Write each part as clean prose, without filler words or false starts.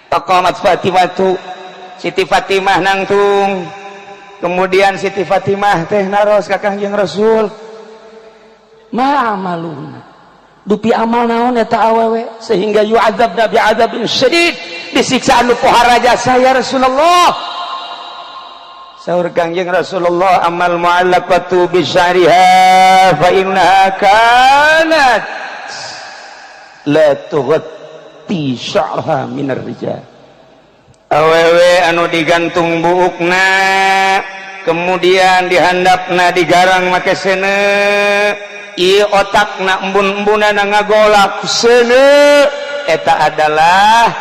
Faqamat Fatimatu, Siti Fatimah nangtung. Kemudian Siti Fatimah teh naros ka Kangjeng Rasul, ma amaluna, dupi amal naon eta awewe sehingga yu'adzabna bi'adzabin syadid, disiksa anu pohara jasa ya Rasulullah. Saur Kangjeng Rasulullah, amal mu'allaqatu bi sya'riha fa innaha kanat la tughatti sya'raha minar rijal. Awewe anu digantung buukna, kemudian dihandapna digarang make seuneu, ieu otakna embun-embunana ngagolak seuneu, eta adalah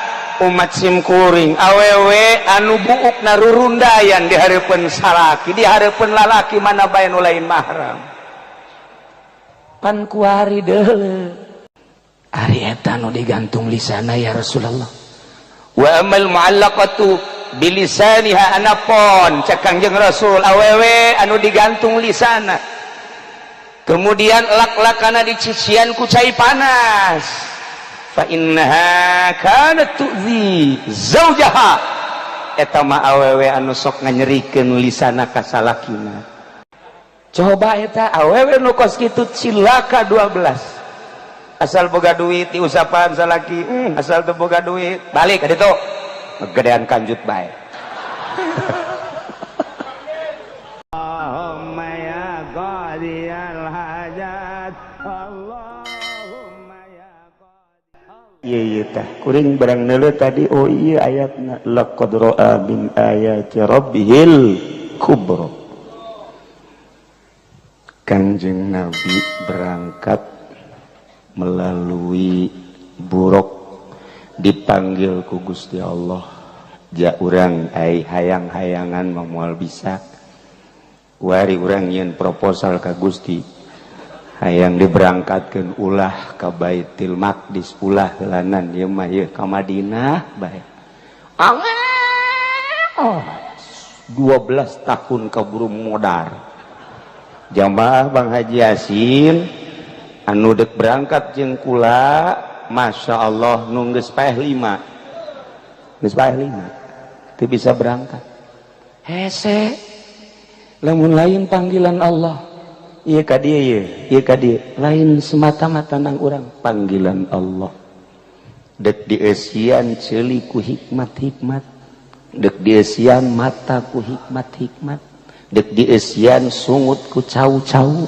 umat simkuring. Awewe anu buukna rurundayan di hareupeun salaki, di hareupeun lalaki mana bae nu lain mahram, pan kuari deuleu ari eta nu digantung lisana ya Rasulullah. Wa amal mu'allaqatu bilisaniha, anapon cek Kangjeng Rasul awewe anu digantung lisana, kemudian lak-lakana dicician ku cai panas, fa innaha kanat tu'zi zaujaha, eta mah awewe anu sok nganyerikeun lisana ka salakina. Coba eta awewe nu kos kitu cilaka 12. Asal boga duit diusapan salaki, asal teu boga duit balik ka ditu gedean kanjut bae. Allahumma ya qadiyal hajat, Allahumma ya. Iya iya tah kuring barang neuleuh tadi, oh iya, ayatna laqad ra'a min ayati rabbihil kubra. Kanjeng Nabi berangkat melalui buruk, dipanggil ku Gusti Allah. Ja urang ai hayang-hayangan mah moal bisa. Wari urang nyieun proposal ka Gusti, hayang diberangkatkeun ulah ka Baitul Maqdis, ulah heulanan ieu mah, ieu ka Madinah bae. Oh, 12 tahun kaburu modar. Jamaah Bang Haji Yasin anu dek berangkat jeung kula, Masya Allah, nu geus paeh lima, geus paeh lima teu bisa berangkat. Hese lamun lain panggilan Allah. Ieu ka dieu, ieu ieu ka dieu, lain semata-mata nang urang, panggilan Allah. Dek dieusian ceuli ku hikmat-hikmat, dek dieusian mata ku hikmat-hikmat, dek dieusian sungut ku cau-cau,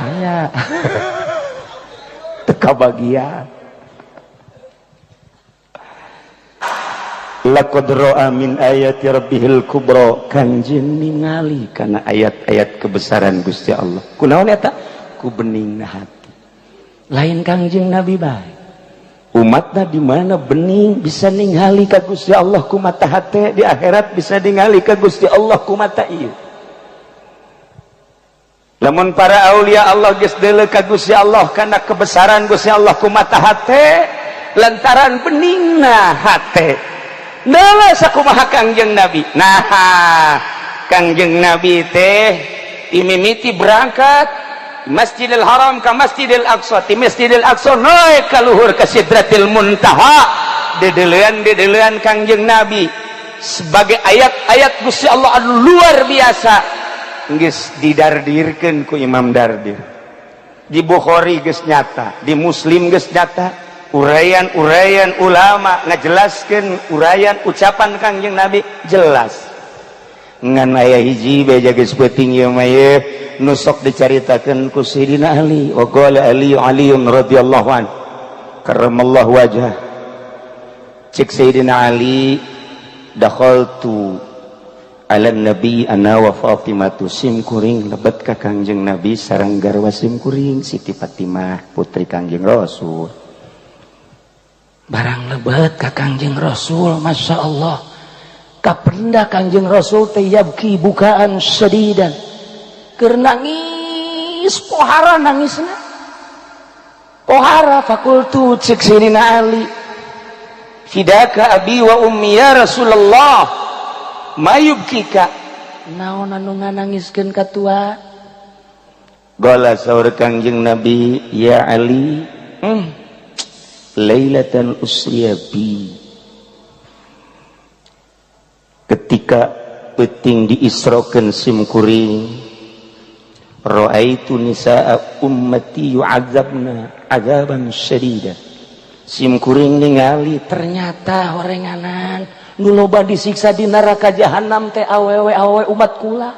aya teka bagian. Laqad ra'a min ayati rabbihil kubra, kanjeng ningali kana ayat-ayat kebesaran Gusti Allah. Kunaon eta? Ku beningna hati. Lain Kangjeng Nabi bae, umatna di mana bening bisa ningali ka Gusti Allah ku mata hate, di akhirat bisa ningali ka Gusti Allah ku mata ieu. Lamun para aulia Allah geus deuleu ka Gusti Allah kana kebesaran Gusti Allah ku mata hate lantaran beningna hate. Deuleu sakumaha Kangjeng Nabi. Nah, Kangjeng Nabi teh timimiti berangkat Masjidil Haram ke Masjidil Aqsa, ti Masjidil Aqsa naik ka luhur ke Sidratil Muntaha, dedelean dedelean Kangjeng Nabi sebagai ayat-ayat Gusti Allah anu luar biasa geus didardirkeun ku Imam Dardir. Di Bukhari geus nyata, di Muslim geus nyata, uraian-uraian ulama ngajelaskeun uraian ucapan Kangjeng Nabi jelas. Ngan aya hiji beja geus peuting ieu mah, ieu nu sok dicaritakeun ku Sayyidina Ali. Wa qala Ali Aliun radhiyallahu an karramallahu wajhah. Cek Sayyidina Ali, dakhaltu ala nabi ana wa Fatimatu, simkuring lebet ka Kangjeng Nabi sareng garwa simkuring Siti Fatimah, putri Kangjeng Rasul. Barang lebet ka Kangjeng Rasul, Masya Allah, kapenda Kangjeng Rasul teh yabki bukaan sedidan, keur nangis pohara, nangisna pohara. Fakultu, cek Sayyidina Ali, fidaka abi wa ummi ya Rasulullah, mayubkika, naon anu nganangiskeun ka tua? Qala, saur Kangjeng Nabi, ya Ali, lailatan usriya bi. Ketika peuting diisrokeun sim kuring, raaitu nisaa ummati yu'adzabna azaban syadida. Sim kuring ningali ternyata horenganan nu loba disiksa di neraka jahanam teh awewe awewe umat kula.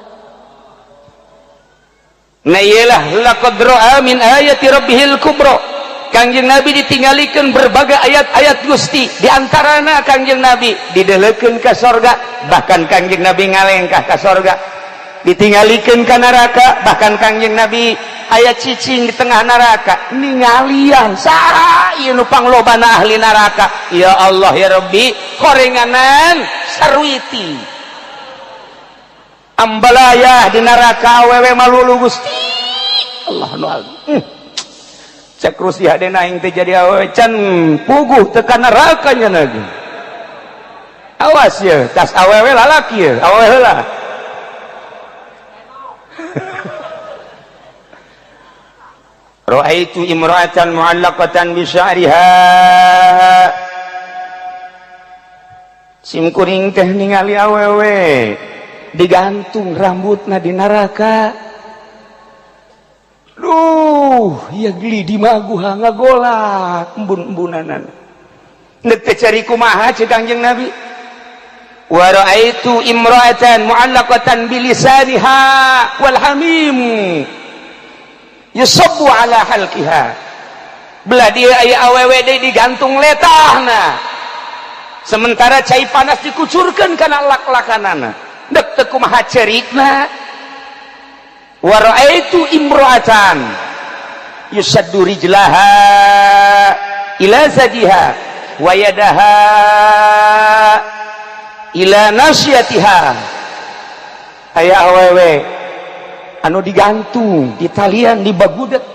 Nah, iyalah laqad ra'a min ayati rabbihil kubra. Kangjeng Nabi ditinggalikeun berbagai ayat-ayat Gusti, di antarana Kangjeng Nabi didelekeun ka sorga, bahkan Kangjeng Nabi ngalengkah ka sorga, ditinggalikeun ka neraka, bahkan Kangjeng Nabi aya cicing di tengah neraka ningalian saha ieu nu panglobana ahli neraka. Ya Allah ya Rabbi, horenganan sarwiti ambalayah di neraka awewe malulu. Gusti Allah nu cek Rusia hadena aing teh jadi awewe can puguh tekan neraka nya lagi. Awas ya tas awewe lalaki ya awewe heula. Ra'aitu imra'atan mu'allaqatan bi sya'riha. Sim kuring teh ningali awewe digantung rambutna di neraka. Duh, ya geli di maguha ngagolak embun-embunanan. Nek teh cari kumaha cek Kangjeng Nabi? Wa ra'aitu imra'atan mu'allaqatan bilisaniha wal hamim yusabbu ala halqiha. Belah dia aya awewe deui digantung letahna. Sementara cai panas dikucurkeun kana lak-lakanana. Dek teu kumaha cerikna. Wa ra'aitu imra'atan yusaddu rijlaha ila zajiha wa yadaha ila nasyatiha. Aya awewe anu digantung di talian di bagudet,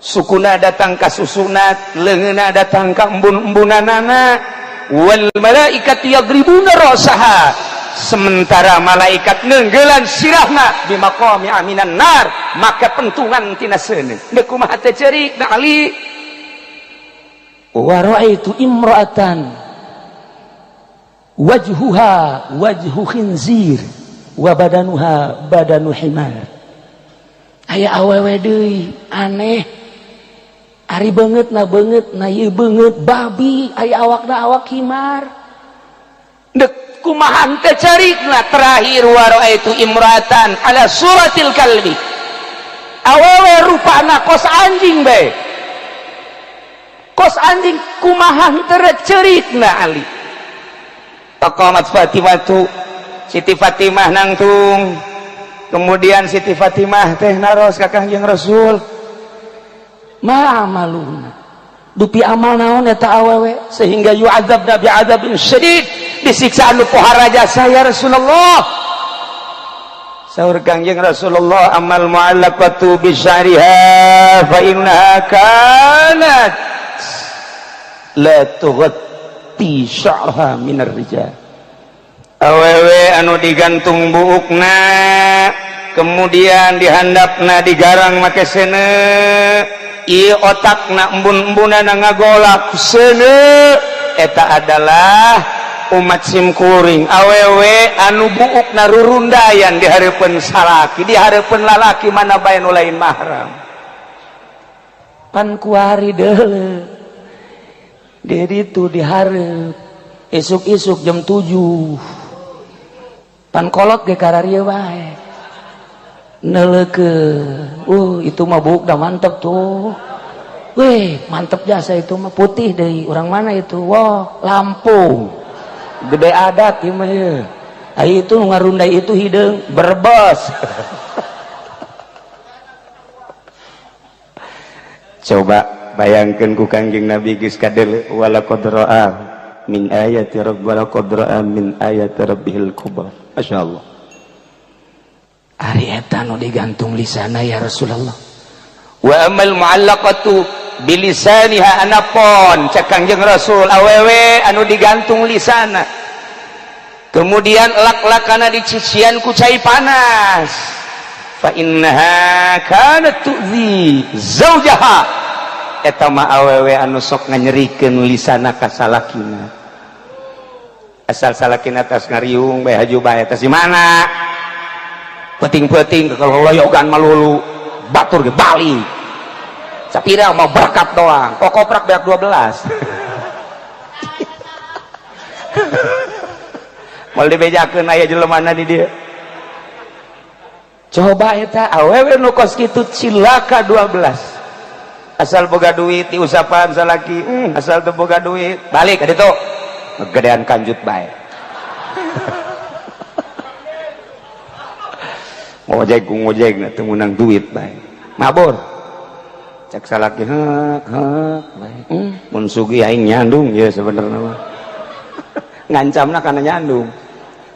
sukuna datang ka susunat, leungeunna datang ka embun-embunanana. Wal malaikatu yadribuna ra'saha, sementara malaikat nenggelan sirahna di maqami aminan nar, maka pentungan tina seuneu. Deuk kumaha teh ceurik na Ali? Wa ra'aitu imra'atan wajhuha wajhu khinzir wa badanuha badanu himar. Aya awewe deui aneh, ari beungeut na beungeut na ieu beungeut babi, aya awakna awak himar. Dek kumaha teh carikna? Terakhir wa ra'aitu imra'atan ala suratil kalbi, awewe rupana kos anjing bae, kos anjing. Kumaha teu cerikna Ali? Taqamat Fatimatu, Siti Fatimah nangtung. Kemudian Siti Fatimah teh naros ka Kangjeng Rasul, ma amaluna, dupi amal naon eta awewe sehingga yu'adzabna bi'adzabin syadid, disiksa anu pohara jasa ya Rasulullah? Saur Kangjeng Rasulullah, amal mu'allaqatu bi sya'riha fa innaha kanat la tughatti sya'raha minar rijal. Awewe anu digantung buukna, kemudian dihandapna digarang make seuneu, ieu otakna embun-embunana ngagolak seuneu, eta adalah umat simkuring. Awewe anu buukna rurundayan di hareupeun salaki, di hareupeun lalaki mana bae nu lain mahram. Pan kuari deuleu di ditu dihareup isuk-isuk jam 7, pan kolot ge kararieu wae neuleukeun. Itu mah buuk dah mantep tuh. Weh, mantep jasa itu mah, putih deui, orang mana itu? Wah, Lampung, gede adat ieu mah ieu. Ai itu ngarundai itu hideung Brebes. Coba bayangkeun ku Kangjeng Nabi geus kadeuleu wala qad ra'a min ayati rabb wala qad ra'a min ayati rabbihil kubra. Masyaallah. Ari eta nu digantung lisana ya Rasulullah? Wa amal mu'allaqatu bilisaniha, anapon cek Kangjeng Rasul awewe anu digantung lisana, kemudian lak-lakana dicician ku cai panas, fa innaha kanat tu'zi zaujaha, eta mah awewe anu sok nganyerikeun lisana ka salakina. Asal salakina atas ngariung bae haju bae atas di mana? Peuting-peuting kekoloyogan malulu, batur ge balik. Sapira mau berkat doang, kok koprak beak 12. Mal dibejakeun aya jelemana di dieu. Coba eta awewe nu kos kitu cilaka 12. Asal boga duit diusapan salaki, asal teu boga duit balik ka ditu. Gedean kanjut bae. Ngojek ngojek teu meunang duit bae. Mabur. Cek salaki heuk heuk bae. Mun sugih aing nyandung ye sebenarnya mah. Ngancamna kana nyandung.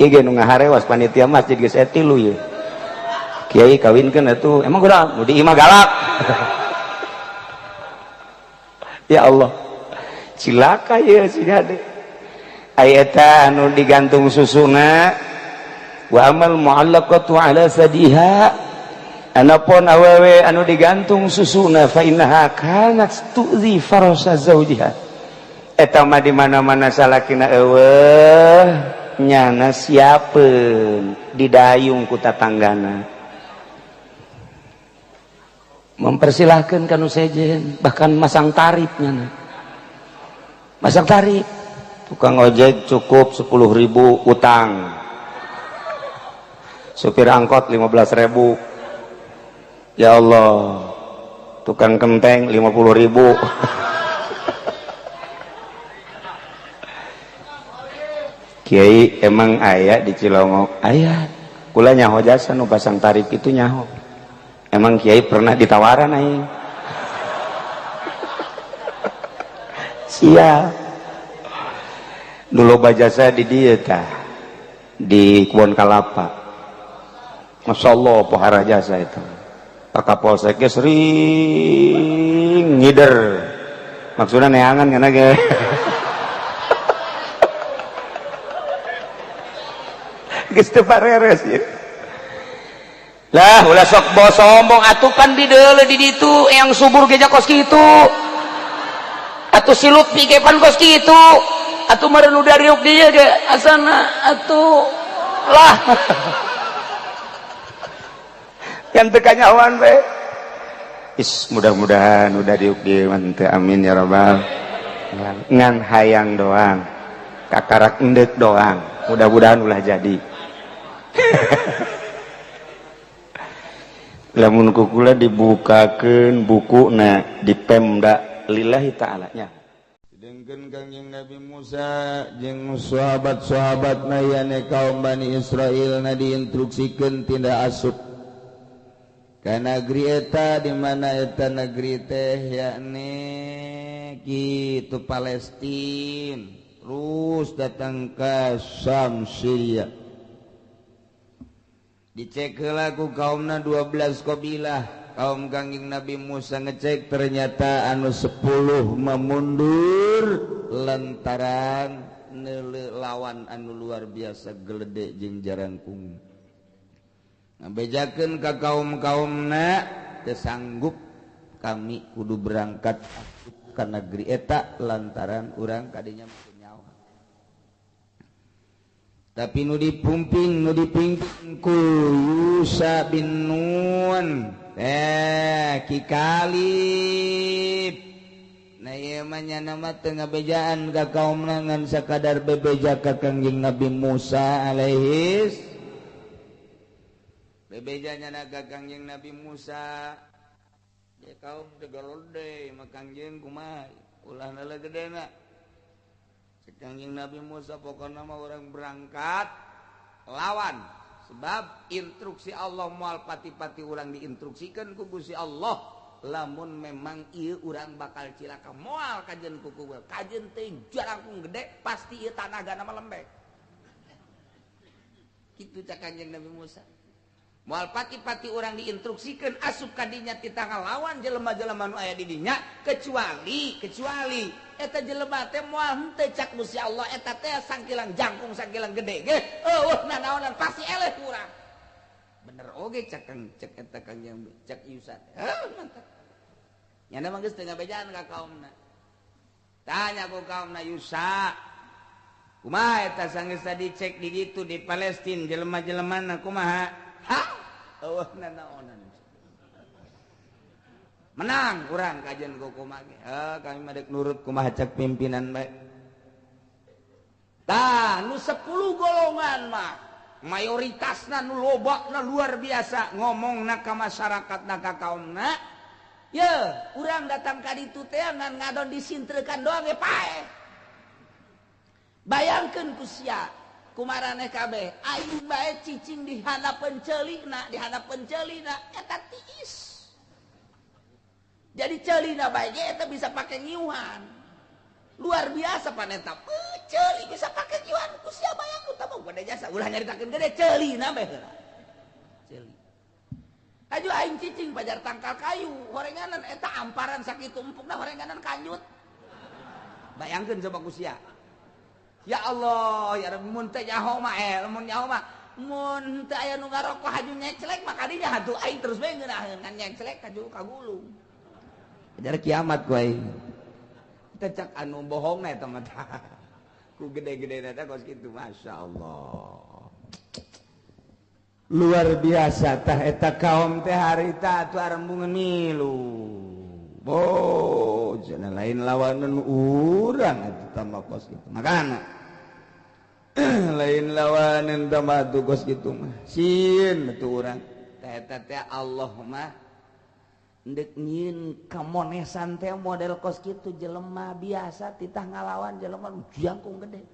Ieu ge nu ngaharewas panitia masjid geus aya tilu ye. Kiai kawinkeun atuh, emang kunaon? Nu di imah galak. Ya Allah. Cilaka ye si hade. Aya eta anu digantung susuna wa amal mu'allaqatu ala sadiha. Anapun awewe anu digantung susuna fa innaha kanat tu'zi farasa zawjiha. Eta mah di mana-mana salakina eueuh nyana siapeun didayung ku tatanggana. Mempersilahkan kanu sejen bahkan masang tarif nyana. Masang tarif. Tukang ojek cukup 10.000 utang. Supir angkot 15.000. Ya Allah. Tukang kenteng 50.000. Kiai emang aya di Cilongok? Aya. Kula nyaho jasa nu pasang tarif itu nyaho. Emang kiai pernah ditawaran aing? Siap. Dulu bajasa di dieu tah di Kebon Kalapa. Masya Allah pohara jasa itu. Pak Kapolseknya sering ngider. Maksudnya neangan kana ge. Geus teu pareres ieu. Lah ulah sok sombong atuh pan di deuleu di ditu yang subur ge kos kitu. Atuh si Lutfi ge pan kos kitu. Atuh meureun nu dariuk dieu ge asana atuh lah. Kan teu kanyahoan we. Is mudah-mudahan udah diuk dieu mah teu, amin ya rabbal. Ngan hayang doang. Kakarak endek doang. Mudah-mudahan ulah jadi. Lamun kukula dibukakeun bukuna di Pemda lillahi ta'ala nya. Sedengkeun Kangjeng Nabi Musa jeung sahabat-sahabatna yane kaum Bani Israil na diinstruksikeun tindak asup ka negeri eta di mana eta negeri teh yakni kitu Palestina terus datang ke Syam Syria. Dicek heula ku kaumna 12 kabilah. Kaum Kangjeng Nabi Musa ngecek ternyata anu 10 memundur lantaran neuleuh lawan anu luar biasa gelede jeung jarangkung. Ngabejakeun ka kaum-kaumna teu sanggup kami kudu berangkat ka negeri eta lantaran urang kadinya nyawa. Tapi nu dipumping nu dipimpin ku Yusa bin Nun Ki Kalib. Nah ieu mah nyana mah teu ngabejaan ka kaumna ngan sakadar bebeja ka Kangjeng Nabi Musa alaihis. Bebeja nyana ka Kangjeng Nabi Musa. Ya kaum teu galode mah Kangjeng kumaha ulah nala gedena. Kangjeng Nabi Musa pokokna mah urang berangkat lawan. Sebab instruksi Allah moal pati-pati urang diinstruksikan ku Gusti Allah lamun memang ieu urang bakal cilaka moal kajen ku kuku kajen teh jarangkung gede pasti ieu tanagana mah lembek. Kitu cak Kangjeng Nabi Musa. Moal pati-pati urang diinstruksikan asup ka dinya ti lawan jelema-jelema nu aya di dinya kecuali eta jelema teh moal henteu cak Gusti Allah eta teh sangkilang jangkung sangkilang gede ge eueuh nanaonan pasti eleh ku urang. Bener oge cak kang cek eta kang cak Yusa teh. Heuh mantap. Nyana mah geus teu ngabejaan ka kaumna. Tanya ku kaumna Yusa. Kumaha eta sanggeus dicek di ditu di Palestina jelema-jelemana kumaha? Ha? Eueuh nanaonan. Menang urang kajian ku kumaha ge. Kami mah dek nurut kumaha cek pimpinan bae. Tah, nu 10 golongan mah mayoritasna nu lobana luar biasa ngomongna ka masyarakatna ka kaumna. Ye, urang datang ka ditu teh ngan ngadon disintrekan doang ge paeh. Bayangkeun ku sia kumaraneh kabeh aing bae cicing di handapeun ceulina, di handapeun ceulina eta tiis. Jadi ceulina bae ge eta bisa pake ngiuhan. Luar biasa paneta. Ceuli bisa pake ngiuhan ku sia bayangkeun tah mah gede jasa ulah nyaritakeun gede ceulina bae heula. Ceuli. Aju aing cicing pajar tangkal kayu horenganan eta amparan sakitu empukna horenganan kanjut. Bayangkeun coba ku sia. Ya Allah, ya Rabbi mun teh nyaho mah mun nyaho mah mun teu aya nu ngarokok haju nyeclek mah kadinya hatu aing terus bae ngeunaheun ngan nyeclek haju kagulung. Ajar kiamat ku aing. Teh cak anu bohongna eta mah. Ku gede-gedena teh kos kitu masyaallah. Luar biasa tah eta kaum teh harita atuh arembungan milu. Bo, cenah lain lawanan urang atuh tambah kos kitu. Makana lain lawanan tambah atuh kos kitu mah. Sieun atuh urang. Tah eta teh Allah mah ndek nyieun kamonesan teh model kos kitu jelema biasa titah ngalawan jelema jangkung gede.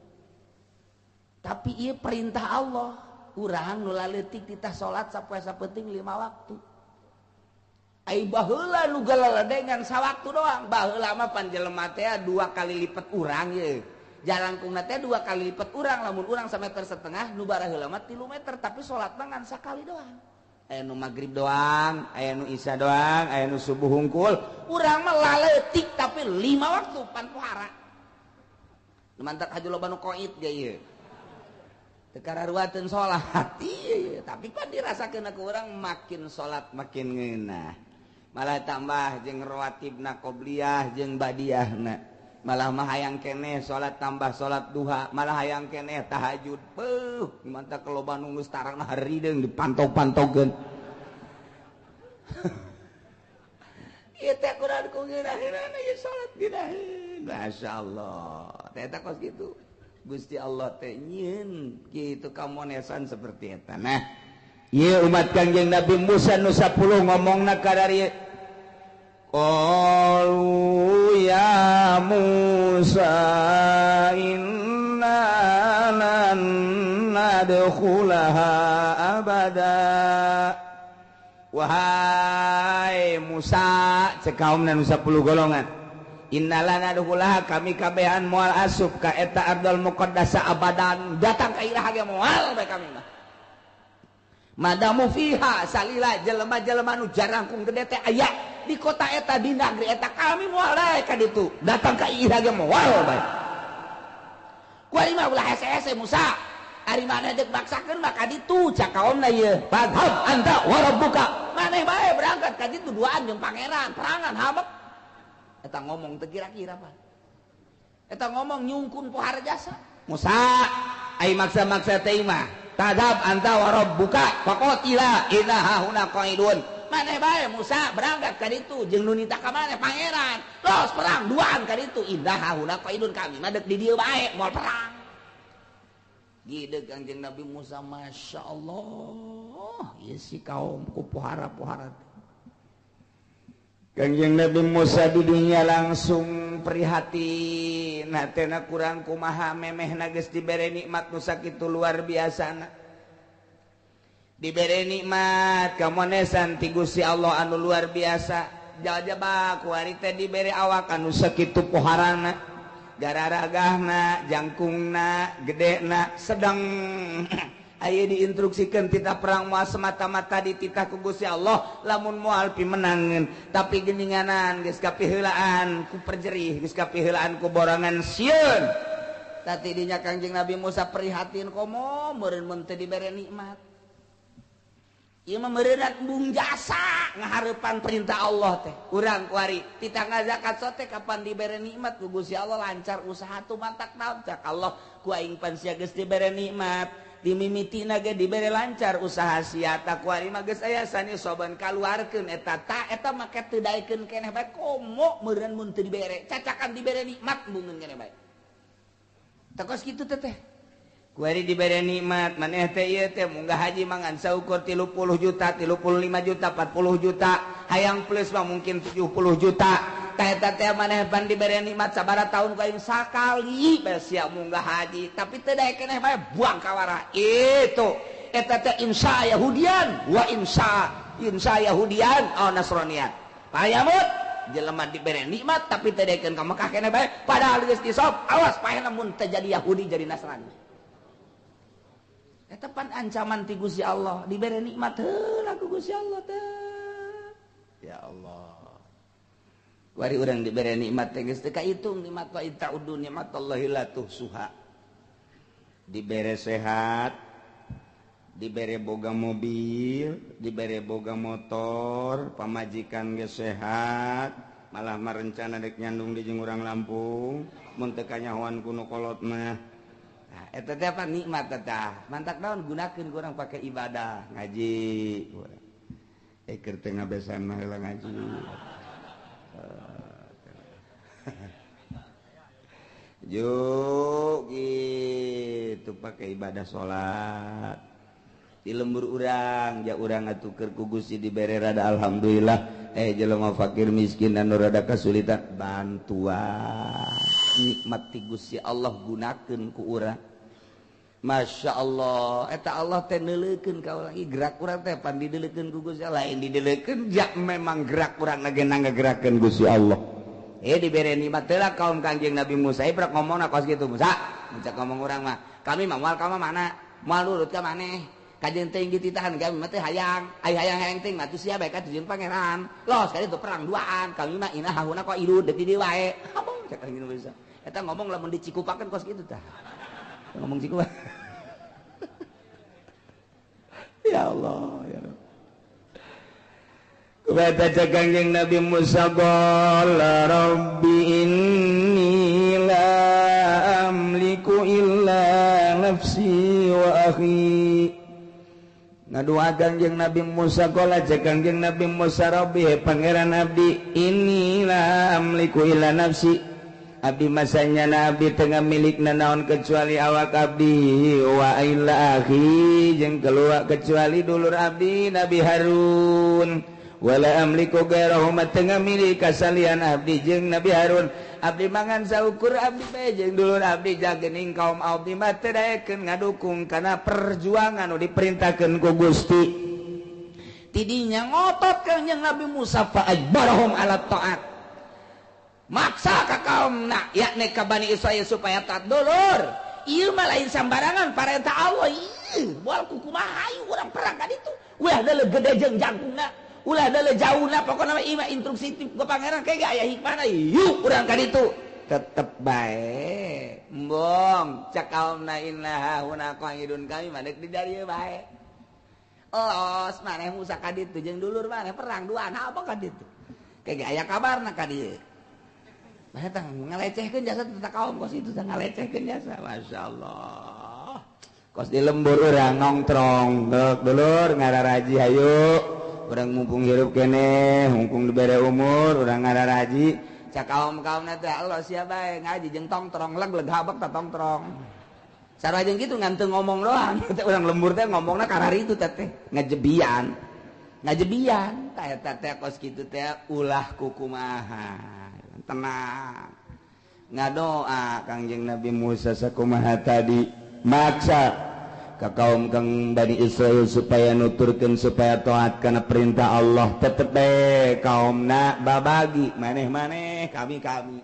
Tapi ieu perintah Allah, urang nu laleutik titah salat sapoe sapenting 5 waktu. Ai baheula nu galaledengan sawaktu doang. Baheula mah pan jelema teh 2 kali lipat urang ye. Jalangkungna teh 2 kali lipat urang, lamun urang 1,5 meter nu baraheula mah 3 meter, tapi salat mah ngan sakali doang. Aya nu magrib doang, aya nu isya doang, aya nu subuh hungkul. Urang mah laleutik tapi 5 waktu pan pohara. Nu mantak haju loba nu koit ge ieu. Teu kararuateun salat ieu, tapi pan dirasakeun ku urang makin salat makin ngeunah. Malah tambah jeung rawatibna qobliyah jeung badiahna. Malah mah hayang keneh salat tambah salat duha, malah hayang keneh tahajud. Beuh, mantak loba nu geus tarangna harideung dipantog-pantogeun. Ieu teh kurang ku ngeunaheunana ieu salat ngeunaheun. Masyaallah. Teh eta kos kitu. Gusti Allah teh nyieun kitu kamonesan seperti eta. Nah, ieu umat Kangjeng Nabi Musa nu 10 ngomongna ka dari qalu ya Musa inna lan nadkhulaha abada. Wahai Musa, cek kaumna nu 10 golongan, inna lan nadkhulaha kami kabehan moal asup ka eta ardal muqaddasa abadan, datang ka iraha ge moal bae kami mah. Madamu fiha salila jelema-jelema nu jarangkung gede teh aya di kota eta di negeri eta kami moal bae ka ditu, datang ka iraha ge moal bae. Kuari mah ulah hese-hese Musa, ari maneh deuk maksakeun mah ka ditu cak kaomna ieu. Fadhab anta wa rabbuka, maneh bae berangkat ka ditu duaan jeung pangeran, perangan habek. Eta ngomong teu kira-kira pan. Eta ngomong nyungkun pohara jasa. Musa ai maksa-maksa teh mah. Tadab anta wa rabbuka faqatila inna hahuna qaidun. Maneh bae Musa berangkat ka ditu jeung nu nitah ka maneh pangeran. Los perang duaan ka ditu inna hahuna qaidun, kami mah deuk di dieu bae moal perang. Gideg Kangjeng Nabi Musa masyaallah ieu si kaum ku pohara-pohara. Kangjeng Nabi Musa di dunia langsung prihatin, hatena kurang kumaha memehna geus dibere nikmat nu sakitu luar biasana. Dibere nikmat kamonesan ti Gusti Allah anu luar biasa. Jajaba kuari teh dibere awak anu sakitu poharana, gararagahna, jangkungna, gedena, sedang aya diinstruksikan titah perang moal semata-mata dititah ku Gusti Allah lamun moal pimenangeun, tapi geninganan geus kapiheulaan ku perjerih, geus kapiheulaan ku borangan sieun. Tadi dinya Kangjeng Nabi Musa prihatin komo meureun mun teu dibere nikmat. Ieu mah meureunat embung jasa ngahareupan perintah Allah teh. Urang kuari titangga zakat sote kapan dibere nikmat ku Gusti Allah lancar usaha tuh mantak naon cak Allah ku aing pan sia geus dibere nikmat dimimitina ge dibere lancar usaha sia ta kuari mah geus aya sani soban kaluarkeun eta ta eta make teu daekeun keneh bae komo meureun mun teu dibere cacakan dibere nikmat embungeun keneh bae. Tah kos kitu teh teh. Kuari dibere nikmat maneh teh ieu teh munggah haji mangan saukur 30 juta, 35 juta, 40 juta, hayang plus mah mungkin 70 juta. Tah eta teh maneh pan dibere nikmat sabaraha tahun ku aing sakali bae sia munggah haji, tapi teu daek keneh bae buang kawara. Itu eta teh insya Yahudian wa insya insya Yahudian au Nasranian. Payamut jelema dibere nikmat tapi teu daekeun ka Mekah keneh bae padahal geus disop, awas paehna mun teu jadi Yahudi jadi Nasrani. Eta pan ancaman ti Gusti Allah dibere nikmat heula ku Gusti Allah teh. Ya Allah. Kuari urang dibere nikmat teh geus teu kahitung nikmat wa ta'uddu nikmatallahi la tuhsuha. Dibere sehat, dibere boga mobil, dibere boga motor, pamajikan geus sehat, malah marencana dek nyandung di jeung urang Lampung, mun teu kanyahoan ku nu kolot mah. Nah, eta teh apa nikmat eta? Mantak naon gunakeun ku urang pake ibadah, ngaji. Keur teu ngabesan mah heula ngaji. Juk gitu pake ibadah salat. Di lembur urang, ja urang atuh keur ku Gusti dibere rada alhamdulillah. Jelema fakir miskin anu rada kasulitan bantuan. Nikmat ti Gusti Allah gunakeun ku urang. Masya Allah, eta Allah teh neuleukeun ka urang. Ih gerak urang teh pan dideulekeun ku Gusti Allah, lain dideulekeun ja memang gerak urang ge ngagerakeun Gusti Allah. Dibere nikmat teh lah kaum Kangjeng Nabi Musa ibrek ngomongna kos kitu Musa. Muncak ngomong urang mah, kami mah moal ka mana? Moal nurut ka maneh. Kajeun teuing dititahan kami mah teh hayang, ai hayang-hayang teuing mah atuh sia bae ka tujuan pangeran. Los kali itu perang duaan, kami mah inah hahuna kok ilu deui di wae. Abong cek Kangjeng Nabi Musa. Eta ngomong lamun dicikupakeun kos kitu tah. Ngomong cikupa. Ya Allah, ya Rabb. Kubata Kangjeng Nabi Musa qala rabbi inni la amliku illa nafsi wa akhi. Ngadua Kangjeng Nabi Musa qala Kangjeng Nabi Musa rabbi pangeran abdi inni la amliku illa nafsi. Abdi masanya nabi tengah milik nanaon kecuali awak abdi wa illa akhi jeung keluar kecuali dulur abdi Nabi Harun wala amliku gairahu tengah milik kasalian abdi jeung Nabi Harun abdi mangan saukur abdi bae jeung dulur abdi jagening kaum abdi mah teu daekeun ngadukung kana perjuangan nu diperintahkeun ku Gusti. Tidinya ngotot Kangjeng Nabi Musa fa ajbarahum ala taat. Maksa ka kaum na yakni ka Bani Israil supaya taat dulur. Ieu mah lain sambarangan parentah Allah. Ieu moal kukumaha hayu urang perang ka ditu. Ulah deuleu gede jeung jangkungna, ulah deuleu jauhna, pokona mah ieu mah instruksi ti pangeran kayak aya hikmahna. Yuk urang ka ditu. Tetep bae. Embong cak kaumna inna huna qaidun kami mah deuk di dieu bae. Los maneh Musa ka ditu jeung dulur maneh perang duaan apa ka ditu. Kayak aya kabarna ka dieu. Nah, eta ngalecehkeun jasa teh kaum kos itu teh ngalecehkeun jasa. Masya Allah. Kos di lembur urang nongtrong, deuk dulur ngararaji hayu. Urang mumpung hirup keneh, mumpung dibere umur, urang ngararaji. Cak kaum-kaumna teh Allah sia bae ngaji jeung tongtrong, leg-leg habek teh tongtrong. Sarua jeung kitu ngan teu ngomong doang. Teh urang lembur teh ngomongna karari itu teh ngajebian. Ngajebian tah eta teh kos kitu teh ulah kukumaha. Tenang ngadoa Kangjeng Nabi Musa sakumaha tadi maksa ka kaum kang Bani Israil supaya nuturkeun supaya taat kana perintah Allah. Tetep bae kaumna babagi maneh-maneh kami-kami.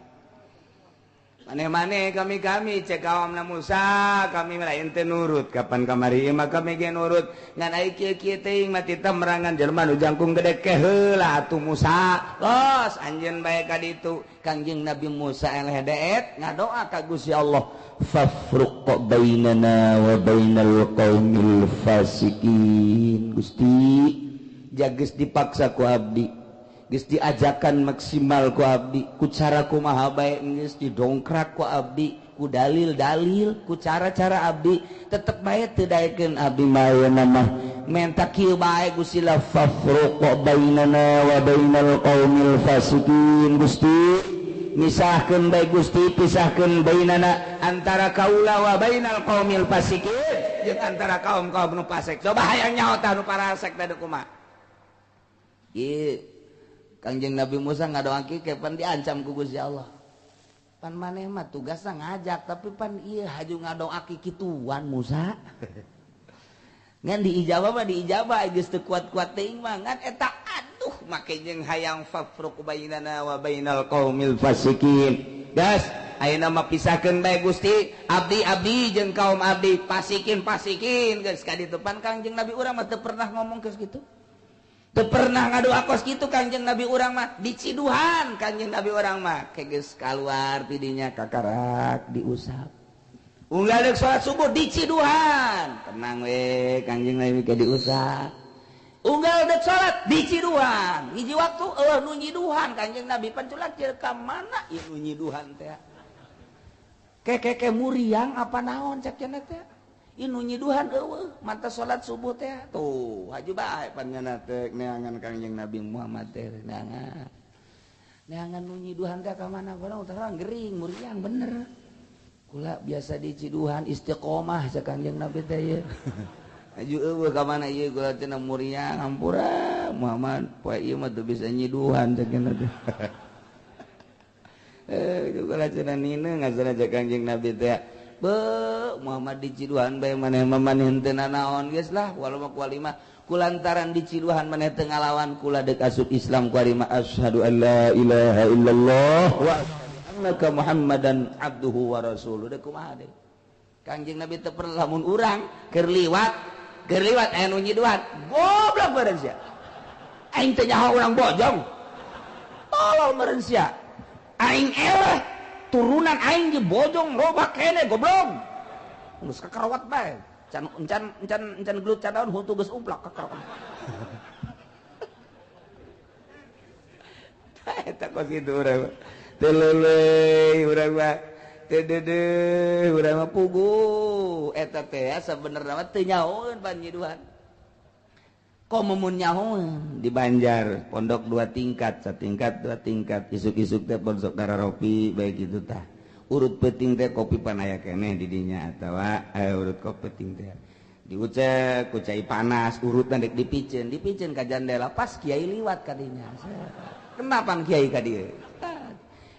Maneh-maneh kami-kami cek kaumna Musa, kami lain teu nurut kapan kamari mah kami ge nurut ngan ai kieu-kieu teuing mah tita merangan jelema nu jangkung gede ke heula atuh Musa. Los anjeun bae ka ditu. Kangjeng Nabi Musa eleh deet ngadoa ka Gusti Allah, fafruq bainana wa bainal qaumil fasikin. Gusti jageus dipaksa ku abdi, geus diajakan maksimal ku abdi, ku cara kumaha bae geus didongkrak ku abdi, ku dalil-dalil, ku cara-cara abdi, tetep bae teu daekeun abdi mah ayeuna mah. Menta kieu bae Gusti la fafruq bainana wa bainal qaumil fasikin. Gusti misahkeun bae Gusti, pisahkeun bainana antara kaula wa bainal qaumil fasikin jeung antara kaum-kaum nu fasik. Coba hayang nyaho tah nu parasek teh kumaha. Ieu Kangjeng Nabi Musa ngadoa kieu pan diancam ku Gusti Allah. Pan maneh mah tugasna ngajak tapi pan ieu haju ngadoa kituan Musa. Ngan diijabah mah diijabah geus teu kuat-kuat teuing mah ngan eta aduh make jeung hayang fafruq bainana wa bainal qaumil fasikin. Gas ayeuna mah pisahkeun bae Gusti, abdi-abdi jeung kaum abdi, fasikin-fasikin geus ka ditu pan Kangjeng Nabi urang mah teu pernah ngomong geus kitu. Teu pernah ngadoa kos kitu Kangjeng Nabi urang mah diciduhan Kangjeng Nabi urang mah ke geus kaluar tidinya kakarak diusap. Unggal deuk salat subuh diciduhan, tenang we Kangjeng Nabi ke diusap. Unggal deuk salat diciduhan, hiji waktu eueuh nu nyiduhan Kangjeng Nabi panculak jeung ka mana ieu nu nyiduhan teh. Kekeke muriang apa naon cek cenah teh. Inu nyiduhan eueuh manta salat subuh teh tuh haju bae pan nyana teh neangan Kangjeng Nabi Muhammad teh neangan neangan nu nyiduhan teh ka mana barang terang gering muriang bener kula biasa diciduhan istiqomah cek Kangjeng Nabi teh ieu haju eueuh ka mana ieu kula cenah muriang hampura Muhammad poe ieu mah teu bisa nyiduhan cek cenah teh eh kula cenah nineung ngasana cek Kangjeng Nabi teh be Muhammad diciduhan bae maneh mah maneh henteu nanaon geus lah walau mah kualima kulantaran diciduhan maneh teu ngalawan kula deuk asup Islam kualima asyhadu an la ilaha illallah wa asyhadu annaka Muhammadan abduhu wa rasuluh. Deuk kumaha deui Kangjeng Nabi teu perlu lamun urang keur liwat aya nu nyiduhan goblok meureun sia aing teu nyaho urang bojong tolol meureun sia aing eleh turunan aing di bojong loba kene goblok geus kakarawat bae can encan encan encan gelut cadaun huntu geus umplak kakarawat eta kos kitu urang teu leuleuy urang mah teu deudeuh urang mah puguh eta teh sabenerna mah teu nyahoeun panyiduhan komo mun nyahoeun di Banjar pondok 2 tingkat satingkat 2 tingkat isuk-isuk teh pondok kararopi bae kitu tah urut peuting teh kopi pan aya keneh di dinya atawa urut kopi peuting teh diucek ku cai panas urutna dek dipiceun dipiceun ka jandela pas kiai liwat ka dinya kenapa kiai ka dieu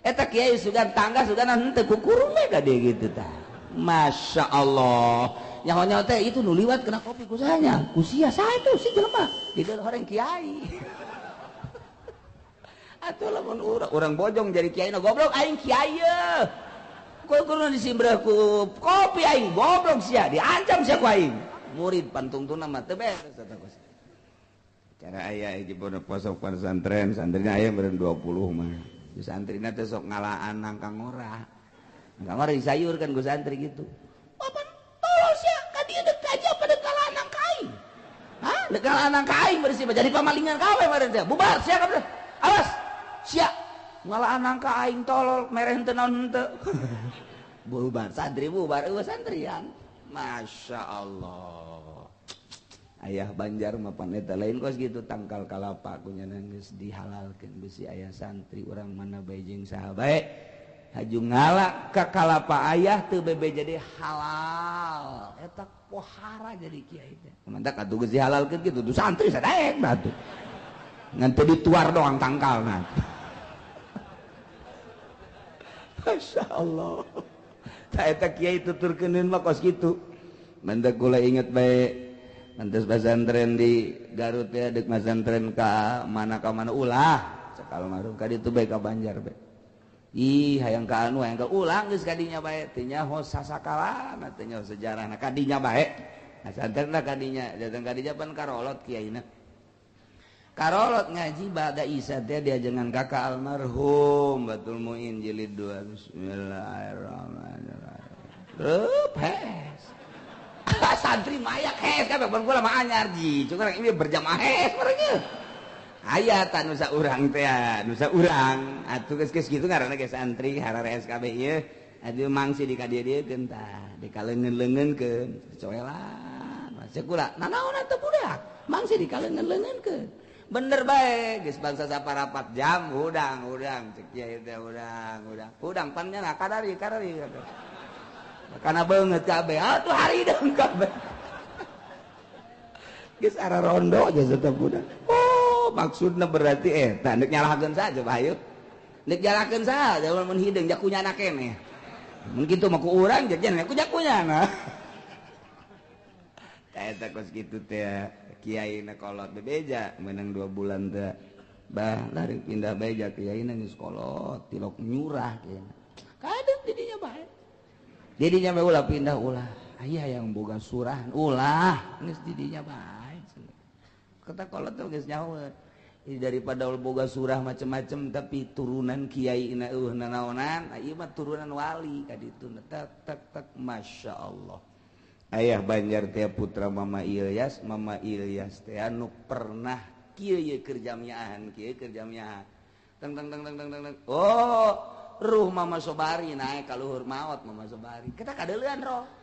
eta kiai sugan tangga sugan henteu kukurung we ka dieu kitu tah Masya Allah nyaho-nyaho teh itu nu liwat kena kopi kusanya kusia saha itu si jelema di dalam orang kiai atuh lamun urang bojong jadi kiai na goblok aing kiai ye kudu disimbreh ku kopi aing goblok sia diancam sia ku aing murid pantungtuna mah teu beres eta kos cara aya hiji pondok pondok pesantren santrina aya meureun 20 mah di santrina teh sok ngalaan nangka ngora nangka ngora disayurkan ku santri gitu papan tolol sia ka dieu deuk aja apa deuk kalaan nangka aing hah deuk kalaan nangka aing bersih jadi pamalingan kawe meureun teh bubar sia kabeh awas sia ngalaan nangka aing tolol mereh henteu naon henteu bubar santri bubar eueuh santrian Masya Allah ayah Banjar mah pan eta lain kos gitu tangkal kalapa ku nya geus dihalalkeun bisi aya santri urang mana bae jeung saha bae haju ngala ka kalapa ayah teu bebe jadi halal eta pohara jadi kiai teh mantak atuh geus dihalalkeun kitu tuh santri sadaek atuh ngan teu dituar doang tangkalna. Masya Allah tah eta kiai tuturkeun mah kos kitu mantak kula inget bae mantes pesantren di Garut ya deuk pesantren ka mana ulah cek almarhum ka ditu bae ka Banjar bae. Ih hayang ka anu hayang ka ulang geus kadinya bae teu nyaho sasakalana teu nyaho sejarahna kadinya bae. Nah santerna kadinya datang kadinya pan karolot kiaina. Karolot ngaji ba'da Isya teh diajengan kakak almarhum Batul Muin jilid 2. Bismillahirrahmanirrahim. Reup hes. Santri mayak hes kabeh ban kula mah anyar ji. Curang ini berjamaah hes barengnya. Aya ta nu saurang teh nu saurang atuh geus geus kitu ngaranna ge santri hararees kabeh ieu atuh mangsi di ka dieu-dieukeun tah dikaleungeun-leungeunkeun coelan masih kula nanaon atuh budak mangsi dikaleungeun-leungeunkeun bener bae geus bangsa saparapat jam hudang-hudang cek kiai teh hudang-hudang hudang pan nya kadari kadari kana beungeut kabeh atuh harideng kabeh geus ararondo aja tetep budak. Oh, maksudna berarti eta nek nyalahkeun saja bae. Nek nyalahkeun saja mun hideung jakunyana keneh. Mun kitu mah ku urang jajan ku jakunyana. Tah eta kos kitu teh kiai na kolot bebeja meunang 2 bulan teh. Bah, lari pindah bae ja kiai na geus kolot tilok nyurah kiai. Kadang didinya bae. Didinya bae ulah pindah ulah. Aya yang boga surah ulah geus didinya bae. Kata kolot tuh geus nyaho daripada boga surah macem-macem tapi turunan kiai na eueuh nanaonan ieu mah turunan wali ka ditu tek tek tek Masya Allah. Ayah Banjar teh putra Mama Ilyas, Mama Ilyas teh anu pernah kieu ye keur jamiahan kieu keur jamiahan teng teng teng teng teng teng. Oh ruh Mama Sobari naik ka luhur maot Mama Sobari kita kadeulean roh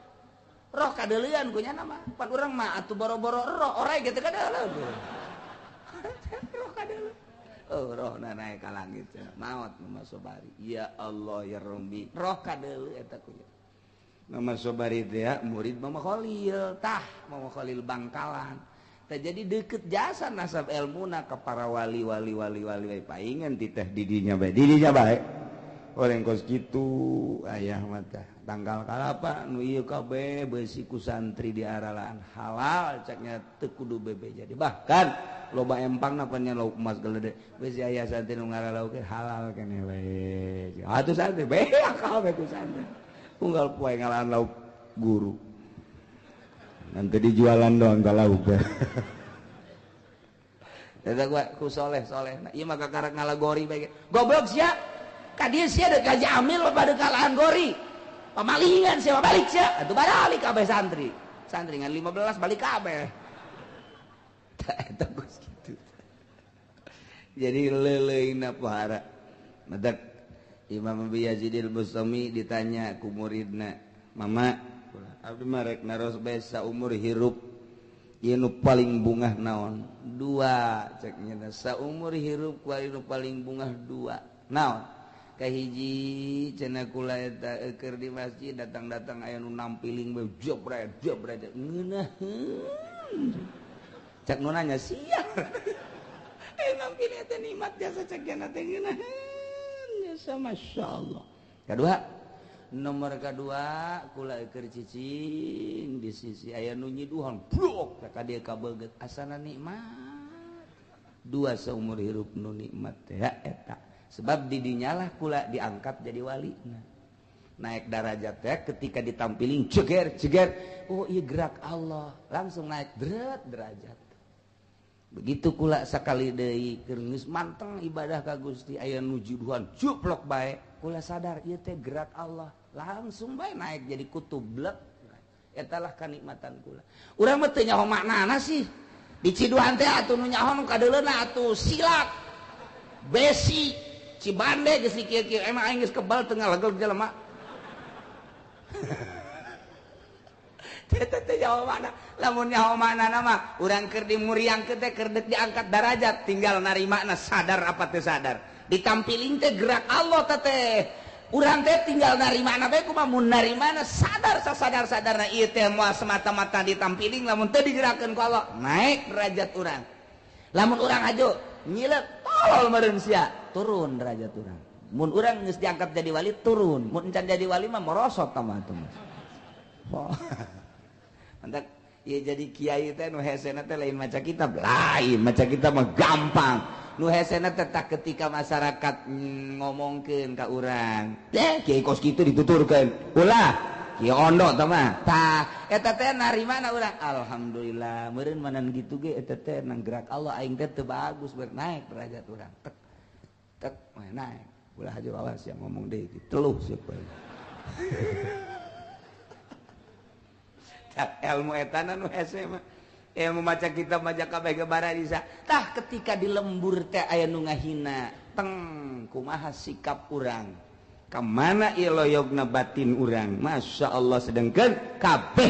roh kadeulean ku nya mah pan urang mah atuh boro-boro roh orai gitu kadeulean roh kadeulean oh roh na naik ka langit maot Mama Sobari ya Allah ya Rabbi roh kadeuleun eta ku nya Mama Sobari teh murid Mama Khalil tah Mama Khalil Bangkalan teh jadi deket jasa nasab elmuna ka para wali wali wali wali paingan titeh didinya bae didinya bae orang kos kitu ayah mata tanggal kalapa nu ieu kabeh beusi ku santri di aralaan halal caknya teu kudu bebe jadi bahkan loba empangna pan nya lauk emas gelede beusi aya santri nu ngaralauk halal keneh we atuh santri bae kabeh ku santri unggal poe ngalaan lauk guru nanti dijualan doang ka lauk eta gua ku soleh-soleh ieu mah kakarak ngalagori bae goblok sia ka dieu sia deuk gaji amil pada kalaan gori pamalingan sia balik sia atuh balik kabeh santri santri ngan 15 balik kabeh tah eta geus kitu jadi leuleuna pohara matak Imam Abi Yazidil Bustami ditanya ku muridna mama abdi mah rek naros bae saumur hirup ieu nu paling bungah naon dua cek nya saumur hirup kuari nu paling bungah dua naon kahiji cenah kula eta keur di masjid datang-datang aya nu nampiling bae jebret jebret ngeunaheun cak nu nanya sia nampiling teh nikmat jasa cak jana teh ngeunaheun jasa masyaallah. Kadua nomor kadua kula keur cicing di sisi aya nu nyiduhan blok ka dieu kabeget asana nikmat dua saumur hirup nu nikmat teh eta sebab didinyalah kula diangkat jadi wali naik darajat teh ketika ditampiling ceger ceger oh iya gerak Allah langsung naik deret derajat begitu kula sakali deui keur geus manteng ibadah ka Gusti aya nu juduhan juplok bae kula sadar ieu teh gerak Allah langsung bae naik jadi kutub blek eta lah kanikmatan kula urang mah teu nyaho maknana sih di ciduhan teh atuh nu nyaho nu kadeuleuna atuh silat besi Cibande geus kieu-kieu emang aing geus kebal teu ngalegel jelema. Teh teh nyaho mana? Lamun nyaho maknana mah urang keur dimuriangkeun teh keur deuk diangkat darajat tinggal narimana sadar apa teu sadar. Ditampiling teh gerak Allah teh teh. Urang teh tinggal narimana bae kumaha mun narimana sadar sasadar-sadarna ieu teh moal semata-mata ditampiling lamun teu digerakkeun ku Allah naik derajat urang. Lamun urang hajo nyilek tolol meureun sia turun derajat urang. Mun urang geus diangkat jadi wali turun, mun encan jadi wali mah merosot tambah atuh. Oh. Mantak ieu jadi kiai teh nu hesena teh lain maca kitab, lain maca kitab mah gampang. Nu hesena tetap ketika masyarakat ngomongkeun ka urang. Teh kiai kos kitu dituturkeun. Ulah kiai ondo tah mah. Tah eta teh narimana urang? Alhamdulillah meureun manan kitu ge eta teh nang gerak Allah aing teh teu bagus ber naik derajat urang. Tek tek naik. Ulah aja awas yang ngomong deui teluh siapa. Tah ilmu eta nu hese mah. Ilmu maca kitab maca kabeh ge bararisa. Tah ketika di lembur teh aya nu ngahina, teng kumaha sikap urang? Ka mana ieu loyogna batin urang? Masya Allah sedengkeun kabeh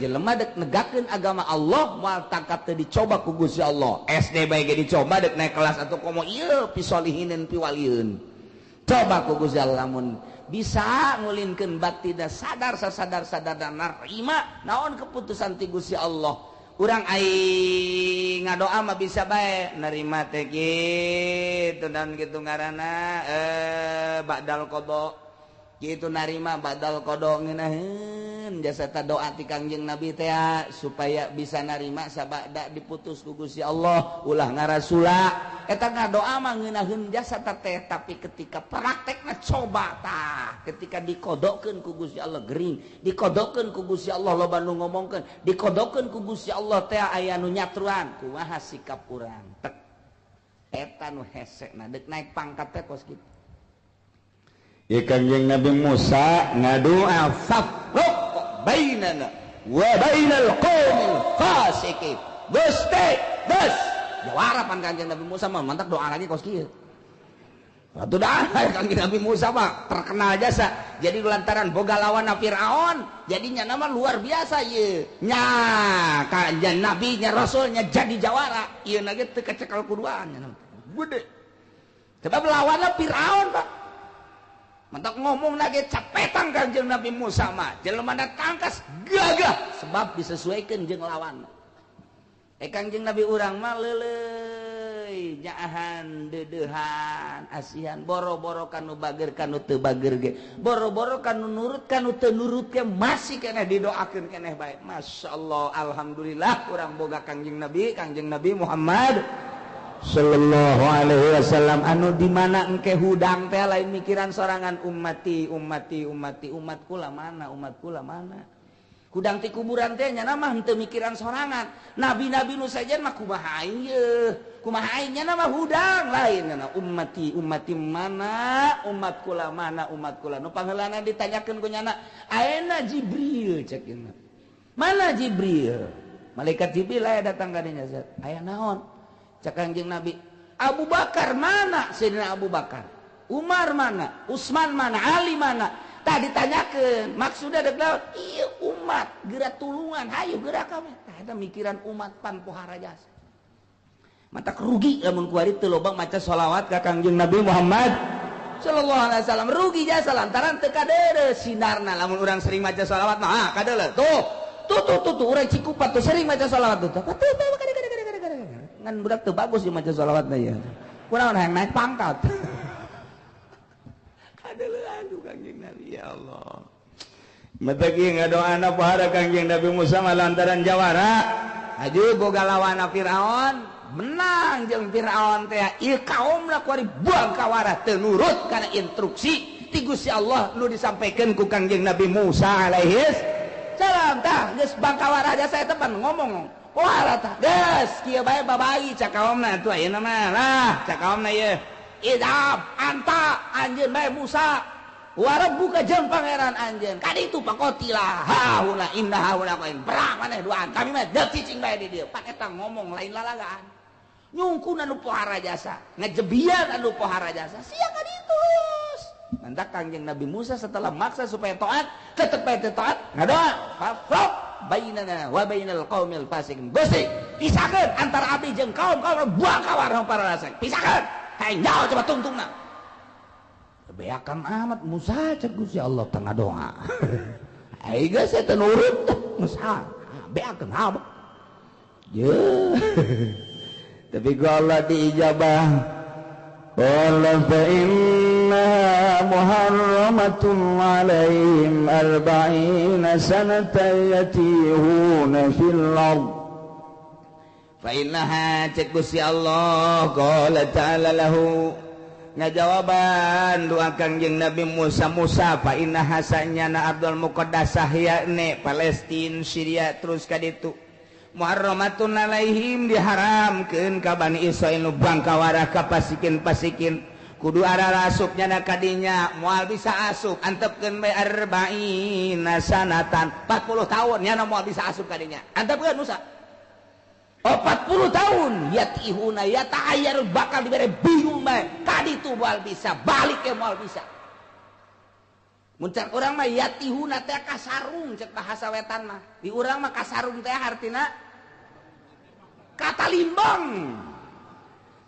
jelema dek negakeun agama Allah moal tangkap teh dicoba ku Gusti Allah. SD bae ge dicoba dek naik kelas atau komo ieu pisolihinin piwalieun. Coba ku Gusti Allah lamun bisa ngulinkeun batin sadar sasadar-sadar dan narima naon keputusan ti Gusti Allah. Urang aing ngadoa mah bisa bae nerima teh kitu dan kitu ngaranna ba'dal qada kitu narima ba'dal qada ngeunaheun jasa ta doa ti Kangjeng Nabi teh supaya bisa narima sabada diputus ku Gusti Allah ulah ngarasula eta ngadoa mah ngeunaheun jasa ta teh tapi ketika praktekna coba tah ketika dikodokeun ku Gusti Allah gering dikodokeun ku Gusti Allah loba nu ngomongkeun dikodokeun ku Gusti Allah teh aya nu nyatruan kumaha sikap urang tek eta nu hesena deuk naik pangkat teh kos kitu. Ya Kangjeng Nabi Musa ngadoa fafruq bainana wa bainal qaumil fasiqin. Gusti, geus jawara pan Kangjeng Nabi Musa mah mantak doa lagi kos kieu. Atuh dah Kangjeng Nabi Musa mah terkenal jasa. Jadi lantaran boga lawan Firaun, jadinya nama luar biasa ieu. Nya Kangjeng Nabi nya rasulnya jadi jawara. Ieu na ge teu kacekal kuduaan nya. Gede. Sebab lawanna Firaun, Pak. Mantak ngomong lagi capetang Kangjeng Nabi Musa mah. Jelema tangkas gagah sebab disesuaikan jeung lawan. Kangjeng Nabi urang mah leuleuy nyaahan deudeuhan asihan boro-boro kanu bager kanu teu bager ge boro-boro kanu nurut kanu teu nurut ge masih keneh didoakeun keneh bae. Masyaallah alhamdulillah urang boga Kangjeng Nabi Muhammad sallallahu alaihi wasallam anu di mana engke hudang teh lain mikiran sorangan ummati ummati ummati umat kula mana umat kula mana hudang ti kuburan teh nya mah henteu mikiran sorangan nabi-nabi nu sajen mah kumaha ieu kumaha aing nya mah hudang lain nya ummati ummati mana umat kula mana umat kula nu pangheulana ditanyakeun ku nyana aena Jibril cek ieu mana Jibril malaikat Jibril aya datang ka dinya aya naon cek Kangjeng Nabi Abu Bakar mana Sayyidina Abu Bakar Umar mana Utsman mana Ali mana tah ditanyakeun maksudna deuk naon ieu umat geura tulungan hayu geura kami tah eta mikiran umat pan pohara jasa mata rugi lamun kuari teu loba maca sholawat ka Kangjeng Nabi Muhammad sallallahu alaihi wasallam rugi jasa lantaran teu kadeuleu sinarna lamun urang sering maca sholawat mah kadeuleu tuh tuh tuh tuh tuh urang Cikupa tuh sering maca sholawat tuh tuh ngan budak teu bagus jeung maca sholawatna ya kunaon hayang naik pangkat kadeuleuan ku Kangjeng Nabi ya Allah mata kieu ngadoana pohara Kangjeng Nabi Musa mah lantaran jawara aju boga lawan Firaun menang jeung Firaun teh ieu kaumna kuari buang kawara teu nurut kana instruksi ti Gusti Allah nu disampaikan ku Kangjeng Nabi Musa alaihi salam tah geus bangkawara jasa eta pan ngomong pohara tah geus kieu bae babagi cak kaumna atuh ayeuna mah lah cak kaumna ieu idhab anta anjeun bae Musa wa rabbuka jeung pangeran anjeun kaditu paqotila hauna inna hauna qain perang maneh duaan kami mah deuk cicing bae di dieu pan eta ngomong lain lalagaan nyungkun anu pohara jasa ngejebian anu pohara jasa sia kaditu mantak Kangjeng Nabi Musa setelah maksa supaya taat tetep bae teu taat ngadoa fafraq bainana wa bainal qaumil fasiqin Gusti pisahkeun antara abdi jeung kaum-kaum buang kawar para rasa pisahkeun hayang nyaho coba tungtungna beakan amat Musa cek Gusti Allah tengah doa ai geus teu nurut Musa beakan amat ye tapi ku Allah diijabah qala fa inna muharramatun alaihim arba'ina sanatan yatihuna fil ard Fa innaha cek Gusti Allah qala ta'ala lahu ngajawaban doa Kangjeng Nabi Musa Musa fa innaha sanyana Abdul Muqaddasah yakni Palestin Syria terus ka ditu muharramatun alaihim diharamkeun ka Bani Israil nu bangkawarah ka pasikin-pasikin kudu arah asupnya na kadinya moal bisa asup antepkeun bae arba'ina sanatan 40 tahun nyana moal bisa asup kadinya antepkeun Musa. Oh 40 tahun yatihuna yata'ayyar bakal dibere bingung bae kaditu moal bisa balik ke moal bisa. Mun cek urang mah yatihuna teh kasarung cek bahasa wetan mah di urang mah kasarung teh artina kata limbang.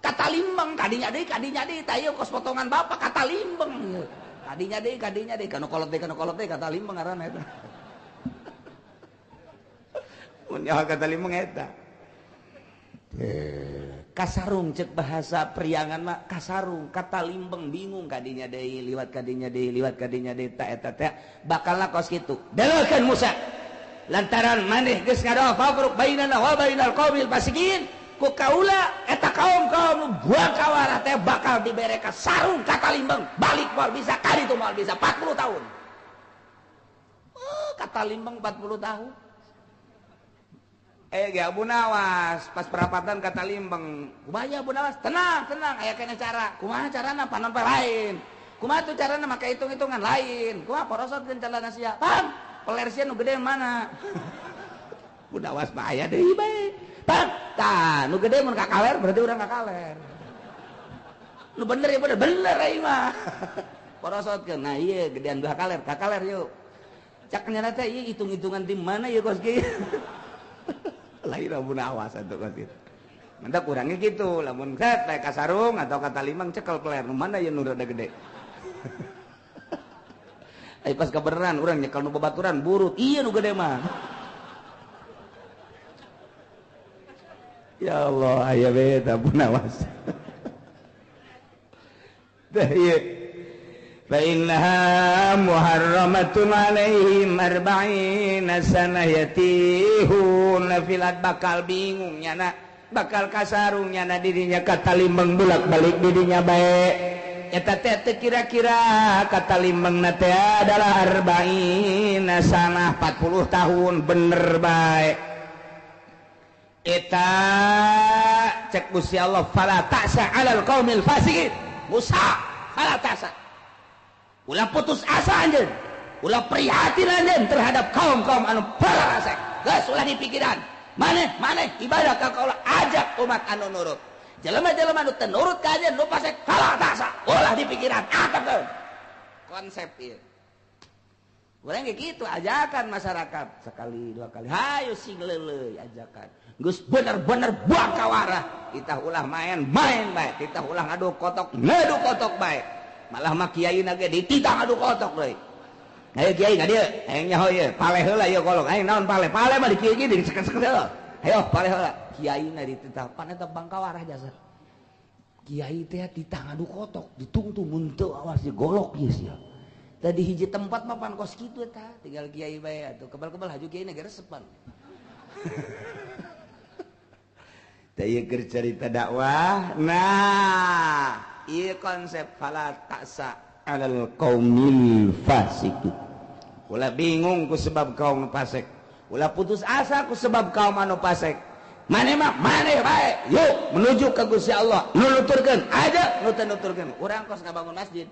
Kata limbang kadinya deui tah ieu kos potongan bapak kata limbang kadinya deui kanu kolot deui kata limbang ngaranna eta. Mun nyaho kata limbang eta kasarung cek bahasa priangan mah kasarung kata limbang bingung kadinya deui liwat kadinya deui liwat kadinya deui ta eta teh bakalna kos kitu deleukeun Musa lantaran maneh geus ngadoa fafruq bainana wa bainal qaumil fasiqin ku kaula eta kaum-kaum nu buang kawarah teh bakal dibere ka sarung kata limbang balik moal bisa kaditu moal bisa 40 tahun. Oh, kata limbang 40 tahun. Ge Abu Nawas pas perapatan kata limbang kumaha Abu Nawas tenang tenang aya kene cara kumaha carana panampe lain kumaha tuh carana make hitung-hitungan lain kumaha porosotkeun calana sia pang peler sia nu gede mana. Abu Nawas mah aya deui bae pang tah nu gede mun ka kaler berarti urang ka kaler nu bener ya bener bener ieu mah porosotkeun nah ieu gedean dua kaler ka kaler yuk cak nyana teh ieu hitung-hitungan di mana ieu kos kieu. Lahir Abu Nawas atuh kos kitu. Mantap kurangnya gitu, lamun set bae kasarung atau kata limang cekel peler nu mana ieu nu rada gede. Ai pas kabeneran urang nyekel nu babaturan burut, ieu nu gede mah. Ya Allah, aya we eta Abu Nawas. Tah ieu fa innaha muharramatun alaihim arba'ina sanah yatihuna fil ard bakal bingung nyana bakal kasarung nyana dirinya kata limbang bolak-balik dirinya bae eta teh teu kira-kira kata limbang na teh adalah arba'ina sanah 40 tahun bener bae eta cek Gusti Allah fala ta'sa 'alal qaumil fasiqin Musa fala ta'sa ulah putus asa anjeun, ulah prihatin anjeun terhadap kaum-kaum anu fasik. Geus ulah dipikiran. Maneh maneh ibadah ka kaula ajak umat anu nurut. Jelema-jelema anu teu nurut ka anjeun nu fasik fala ta'sa. Ulah dipikiran atepkeun. Konsep ieu. Urang ge kitu ajakan masyarakat sekali dua kali. Hayu sing leuleuy ajakan. Geus bener-bener buang kawarah. Titah ulah main-main bae, titah ulah ngadu kotok, ngadu kotok bae. Malah mah kiai na ge dititah ngadu kotok deui. Ayo kiai ka dieu, hayang nyaho ieu, paleh heula ieu kolong. Aing naon paleh? Paleh mah di kieu ge diseket-seket heula. Ayo paleh heula. Kiai na dititah pan eta bangkawarah jasa. Kiai teh dititah ngadu kotok, ditungtung mun teu awas digolok ieu sia. Tadi hiji tempat mah pan kos kitu eta, tinggal kiai bae atuh kebal-kebal haju kiai na ge resepan. Teh ieu keur carita dakwah. Nah, ieu konsep fala ta'sa 'alal qaumil fasiqin. Ulah bingung ku sebab kaum fasik. Ulah putus asa ku sebab kaum anu fasik. Maneh mah maneh bae. Yuk menuju ka Gusti Allah. Nu nuturkeun aja nu teu nuturkeun. Urang kos ngabangun masjid.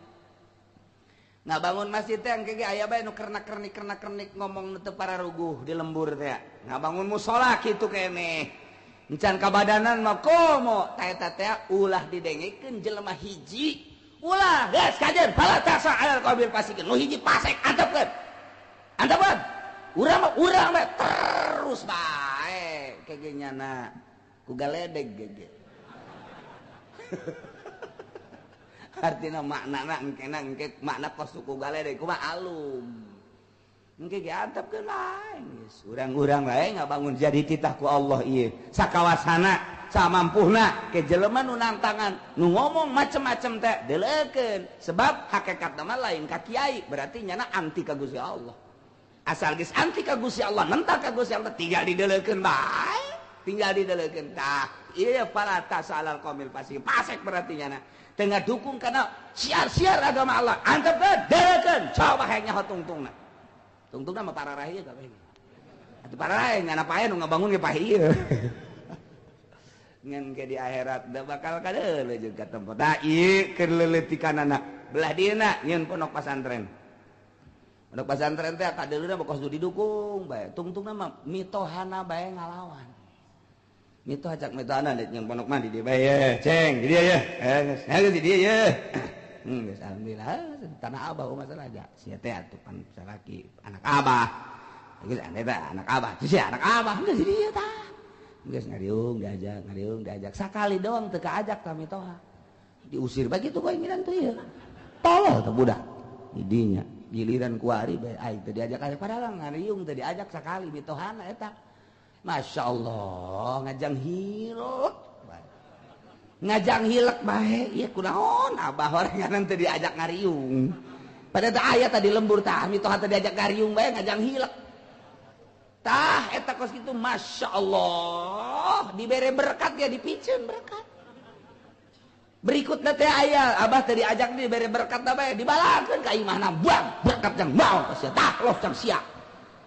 Ngabangun masjid teh engke ge aya bae nu kernak-kernik ngomong nu teu pararuguh di lembur teh. Ngabangun musala kitu keneh. Encan kabadanan mah komo ta eta teh ulah didengekeun jelema hiji ulah geus kajeun fala ta'sa 'alal qaumil fasiqin nu hiji fasik antepkeun antepkeun urang mah urang bae terus bae kege nyana ku galedeg gege. Artina maknana engkena engke makna kos ku galedeg kumaha alum engke ge antepkeun bae geus urang-urang bae ngabangun jadi titah ku Allah ieu sakawasana samampuhna ke jelema nu nantangan nu ngomong macem-macem teh deleukeun sebab hakikatna mah lain ka kiai berarti nyana anti ka Gusti Allah asal geus anti ka Gusti Allah nentang ka Gusti Allah tinggal dideleukeun bae. tinggal didelekeun tah. Ieu fala ta'sa 'alal qaumil fasiqin. Fasik berarti nyana. Tengah dukung karena siar-siar agama Allah. Antepkeun, delekeun, coba hayang nyaho tungtungna. Tungtungna mah pararah ieu kabeh. Atuh pararah nyana pae nu ngabangun ge pae ieu. Ngan ke di akhirat da bakal kadeuleu jeung ka tempat. Tah ieu keur leuletikanana. Belah dieuna nyieun pondok pasantren. Pondok pasantren teh kadeuleuna mah kos didukung bae. Tungtungna mah mitohana bae ngalawan. Mitoha cak mitohana deuk nyieun pondok mah di dieu bae ye, ceng di dieu ye. Geus geus di dieu ye. Geus alhamdulillah tanah abah masalah aja. Sia teh atuh pan salaki anak abah. Geus ane teh anak abah. Sia anak abah geus di dieu tah. Geus ngariung diajak sakali doang teu kaajak tah mitoha. Diusir bae kitu bae ngiran teh ieu. Tolol teh budak. Di dinya giliran kuari bae aing teu diajak aya padahal ngariung teu diajak sakali mitohana eta. Masya Allah ngajang hilek bae ieu kunaon abah horengan teu diajak ngariung. Padahal teh aya tadi lembur tah mitoha teu diajak ngariung bae ngajang hilek. Tah eta kos kitu Masya Allah dibere berkat ya dipiceun berkat. Berikutna teh aya abah teu diajak dibere berkat bae dibalakeun ka imahna buang berkat jang mau sia tah loh jang sia.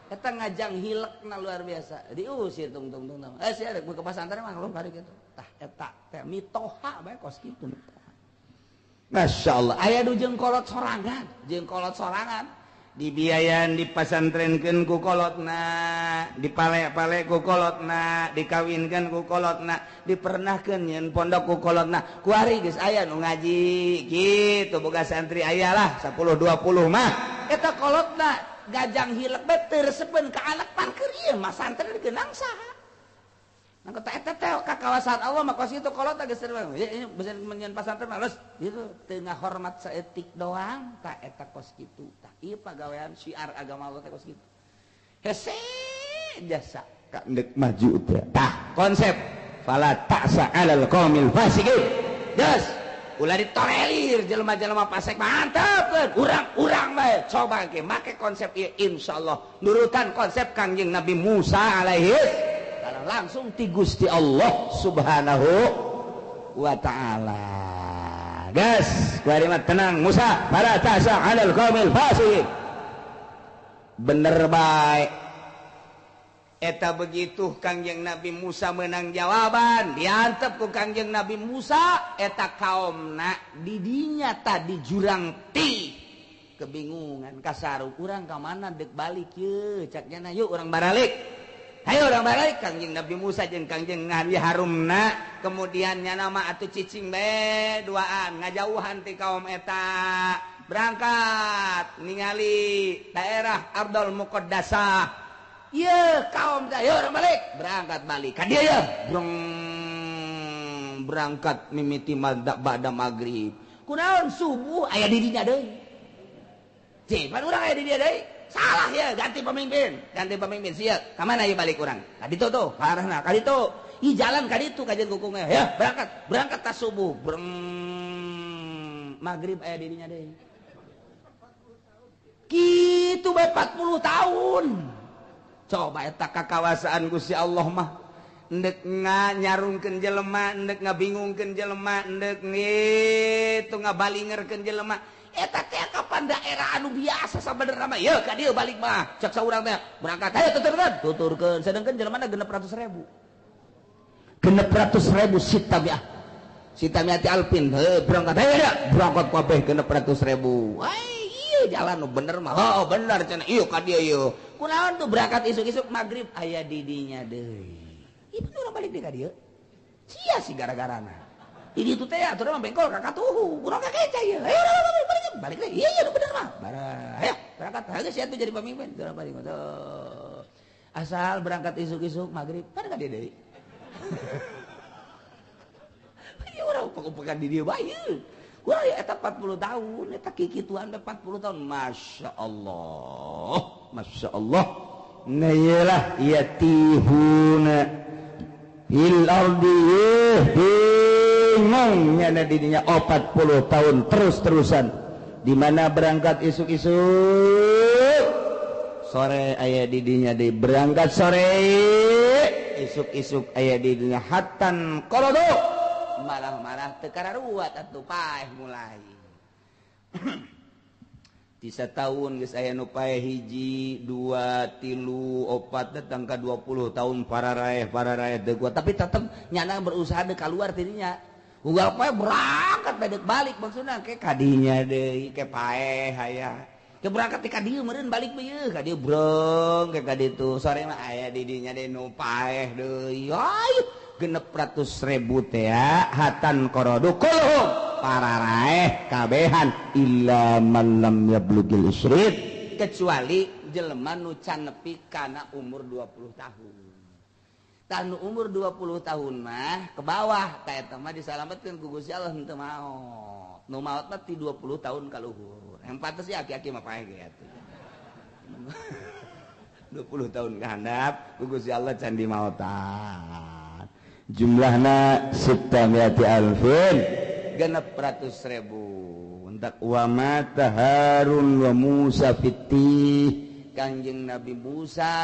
Eta ngajang hilekna luar biasa diusir tungtung tungtung sia rek ke pasantren mah loh bari kitu tah eta teh mitoha bae kos kitu mitoha. Masya Allah aya nu jeung kolot sorangan dibiayaan dipasantrenkeun ku kolotna dipale-pale ku kolotna dikawinkeun ku kolotna dipernahkeun nyeun pondok ku kolotna kuari geus aya nu ngaji kitu boga santri aya lah 10 20 mah eta kolotna gajang hilek bae teu resepeun ka anak pan keur ieu mah santri digeunang saha. Nah eta teh ka kawasan Allah mah kos kitu kolot geus bisa nyeun pasantren mah leus gitu teu ngahormat saeutik doang tah eta kos kitu tah ieu pagawean syiar agama Allah teh kos kitu. Hese jasa ka ndek maju teh. Tah konsep fala ta'sa 'alal qaumil fasiqin. Geus ulah ditolerir jelema-jelema fasik mantap urang-urang bae coba ge make konsep ieu insyaallah nurutan konsep Kangjeng Nabi Musa alaihi salam langsung ti Gusti Allah subhanahu wa ta'ala. Gas kuari mah tenang Musa fala ta'sa 'alal qaumil fasiqin. Bener bae eta begitu Kangjeng Nabi Musa menang jawaban diantep ku Kangjeng Nabi Musa eta kaomna didinya tadi jurang ti kebingungan kasaru urang ka mana deuk balik ye cak nyana yuk urang baralik hayo urang baralik Kangjeng Nabi Musa jeung Kangjeng Nabi Harumna kemudian nyana mah atuh cicing bae duaan ngajauhan ti kaum eta berangkat ningali daerah Ardul Muqaddasah. Iya kaum teh orang balik berangkat balik ka dieu ya berangkat mimiti ba'da maghrib kunaon subuh aya di dinya deui cih pan urang aya di dieu deui salah ya ganti pemimpin sia ka mana ieu balik urang ka ditu tuh ka arahna ka ditu ih jalan ka ditu kajian kukungnya ya berangkat tas subuh breng maghrib aya di dinya deui kitu bae 40 tahun. Coba eta kakawasaan Gusti Allah mah ndek nyarungkeun jelema ndek ngabingungkeun jelema ndek ngitu ngabalingerkeun jelema eta teh kapan daerah anu biasa sabenerna mah yeuh ka dieu balik mah cek saurang teh berangkat hayo tuturkeun tuturkeun sedengkeun jelemana 600.000 600.000 sitamiah sitamiati alpin heuh berangkat hayo berangkat kabeh 600.000 ai ieu jalan nu bener mah oh bener cenah ieu ka dieu ieu kunaon tuh berangkat isuk-isuk maghrib aya didinya deui. Ieu urang balik deui ka dieu. Sia si gara-garana. Ini tuh teh atuh mah bengkol ka katuhu. Urang ka keca ieu. Ayo balik balik deui. Iya iya bener mah. Bara ayo berangkat geus sia tuh jadi pemimpin. Urang balik tuh. Asal berangkat isuk-isuk maghrib pan ka dieu deui. Ieu urang upek-upekan di dieu bae. Urang eta 40 tahun, eta kikituan 40 tahun. Masya Allah. Masya Allah. Nah iyalah yatihuna fil ardi bingung nyana didinya 40 tahun terus-terusan di mana berangkat isuk-isuk sore aya didinya di berangkat sore Isuk-isuk aya di dinya hatan qorodo marah-marah teu kararuat atuh paeh mulai. Tisa tahun geus aya nu paeh hiji, dua, tilu, opat datang ka 20 tahun pararaeh teu kuat tapi tetep nyana berusaha deuk kaluar tidinya. Ugal paeh berangkat bae balik maksudna ke kadinya deui ke paeh aya. Ke berangkat ti ka dieu meureun balik ieu ka dieu breng ke ka ditu sore mah aya di dinya deui nu paeh deui. Ay 600.000 teh hatan qorodu kulhum pararaeh kabehan illa man lam yablugil isrid kecuali jelema nu can nepi kana umur 20 tahun. Tah nu umur 20 tahun mah ke bawah tah eta mah disalametkeun ku Gusti Allah henteu maot. Nu maot mah ti 20 tahun ka luhur. Yang pantes ya aki-aki mah paeh ge atuh. 20 tahun ka handap ku Gusti Allah can dimaotan. Jumlahna sittamiati alfin 600.000. Entak wa mata Harun wa Musa fiti Kangjeng Nabi Musa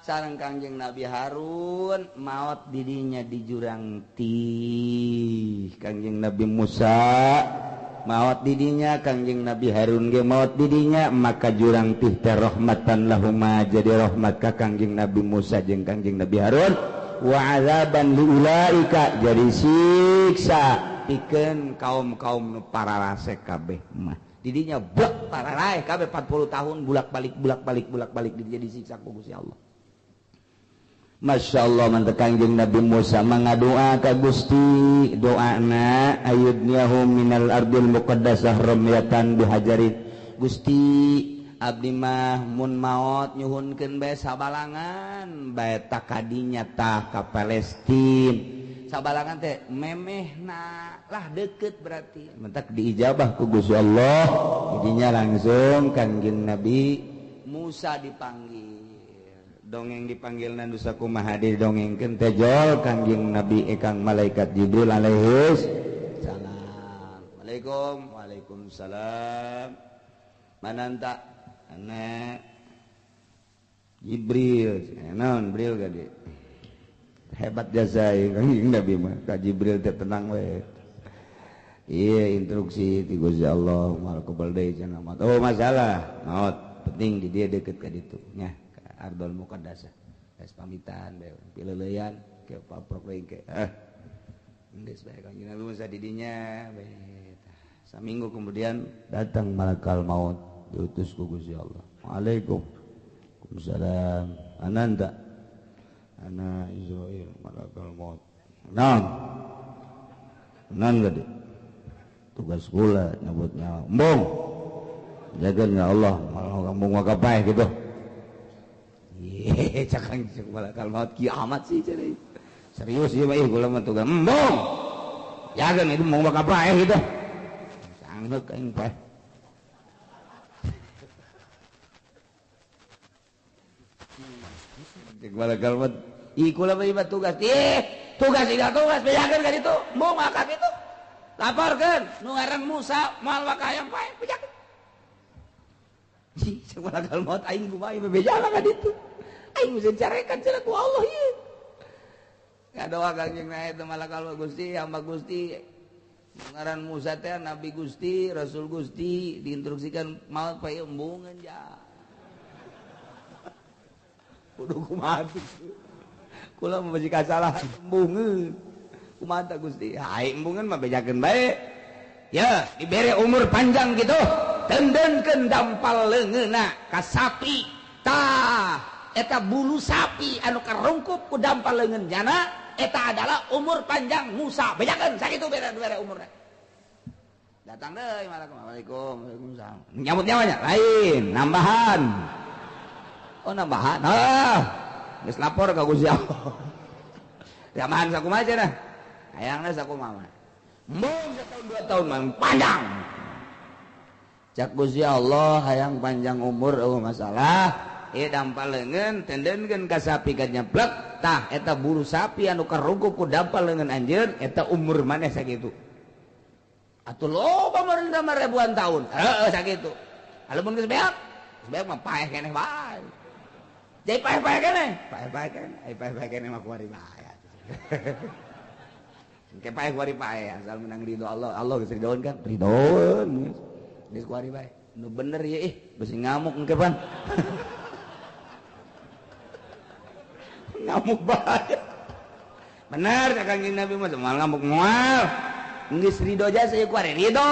sareng Kangjeng Nabi Harun maot didinya di jurang tih. Kangjeng Nabi Musa maot didinya, Kangjeng Nabi Harun ge maot didinya, maka jurang tih teh rahmatan lahuma jadi rahmat ka Kangjeng Nabi Musa jeung Kangjeng Nabi Harun. Wa azaban liulaika jadi siksa pikeun kaum-kaum nu pararasek kabeh mah didinya blek pararaeh kabeh 40 tahun bulak-balik bulak-balik bulak-balik didinya disiksa ku Gusti Allah. Masya Allah mantep Kangjeng Nabi Musa mangadoa ka Gusti doana ayudniyahum minal ardil muqaddasah ramyatan bihajarin. Gusti abdi mah mun maot nyuhunkeun bae sabalangan bae takadinya tah ka Palestin sabalangan teh memehna lah deket berarti mentak diijabah ku Gusti Allah. Jadinya langsung Kangjeng Nabi Musa dipanggil dongeng dipanggilna nu sakumaha didongengkeun teh jol Kangjeng Nabi ekang malaikat Jibril alaihis salam. Waalaikum waalaikumsalam. Mananta anak Jibril naon Jibril gade hebat jasa Kangjeng Nabi mah ka Jibril teh tenang we. Iya instruksi ti Gusti Allah moal kebal deui cenah maot. Oh masalah maot penting di dia deket ka ditu nya ka Ardul Muqaddasah. Geus pamitan bae pileuleyan ke paprok deui ke. Geus bae Kangjeng Nabi Musa di dinya bae. Saminggu kemudian datang malakal maut diutus ku Gusti Allah. Waalaikum salam. Ananda ana Israil malakal maut. Naon? Naon gede? Tugas kula nyebut nyawa. Embung. Jaga ya Allah, malah embung maka paeh gitu. Ye, cakang malakal maut kiamat sih cari. Serius ieu mah kula mah tugas embung. Jaga itu embung maka paeh gitu. Sanggeuk aing paeh. Malakal maut. Ih kula mah tugas. Ih, tugas tidak tugas bejakeun ka ditu. Embung maka kitu. Laporkeun nu ngaran Musa moal waka hayang paeh bejakeun. Ih, malakal maut aing kumaha bebejana ka ditu. Aing geus carekan cenah ku Allah ieu. Ngadoa Kangjeng Nabi teh malakal maut Gusti, hamba Gusti. Nu ngaran Musa teh nabi Gusti, rasul Gusti diinstruksikan maot paeh embungeun ja. Kudu kumaha kula mah bisi kasalah embungeun. Kumaha tah Gusti? Hai embungeun mah bejakeun bae. Ya, dibere umur panjang gitu. Tendenkeun dampal leungeunna ka sapi. Tah, eta bulu sapi anu karungkup ku dampal leungeun jana eta adalah umur panjang Musa. Bejakeun sakitu bere umurna. Datang deui Waalaikumsalam. Waalaikumsalam. Nyambut nyawanya lain, nambahan. Oh nambahan. Ah, geus lapor ka Gusti Allah. Tambahan sakumaha cenah? Hayangna sakumaha. Embung setahun dua tahun mah panjang. Cak Gusti Allah hayang panjang umur eueuh masalah. Ieu dampal leungeun tendenkeun ka sapi ka nyeplek. Tah eta bulu sapi anu karungkup ku dampal leungeun anjeun eta umur maneh sakitu. Atuh loba meureun mah ribuan tahun. Heeh sakitu. Lamun geus beak, geus beak mah paeh keneh bae. Jadi paeh-paeh keneh, paeh-paeh keneh, ai paeh-paeh keneh mah kuari bae. Engke paeh kuari paeh asal menang ridho Allah. Allah geus ridoeun kan? Ridoeun. Geus kuari bae. Nu bener ye ih, besi ngamuk engke pan. Ngamuk bae. Bener cak Kangjeng Nabi mah moal ngamuk moal. Geus ridho jasa ieu kuari ridho.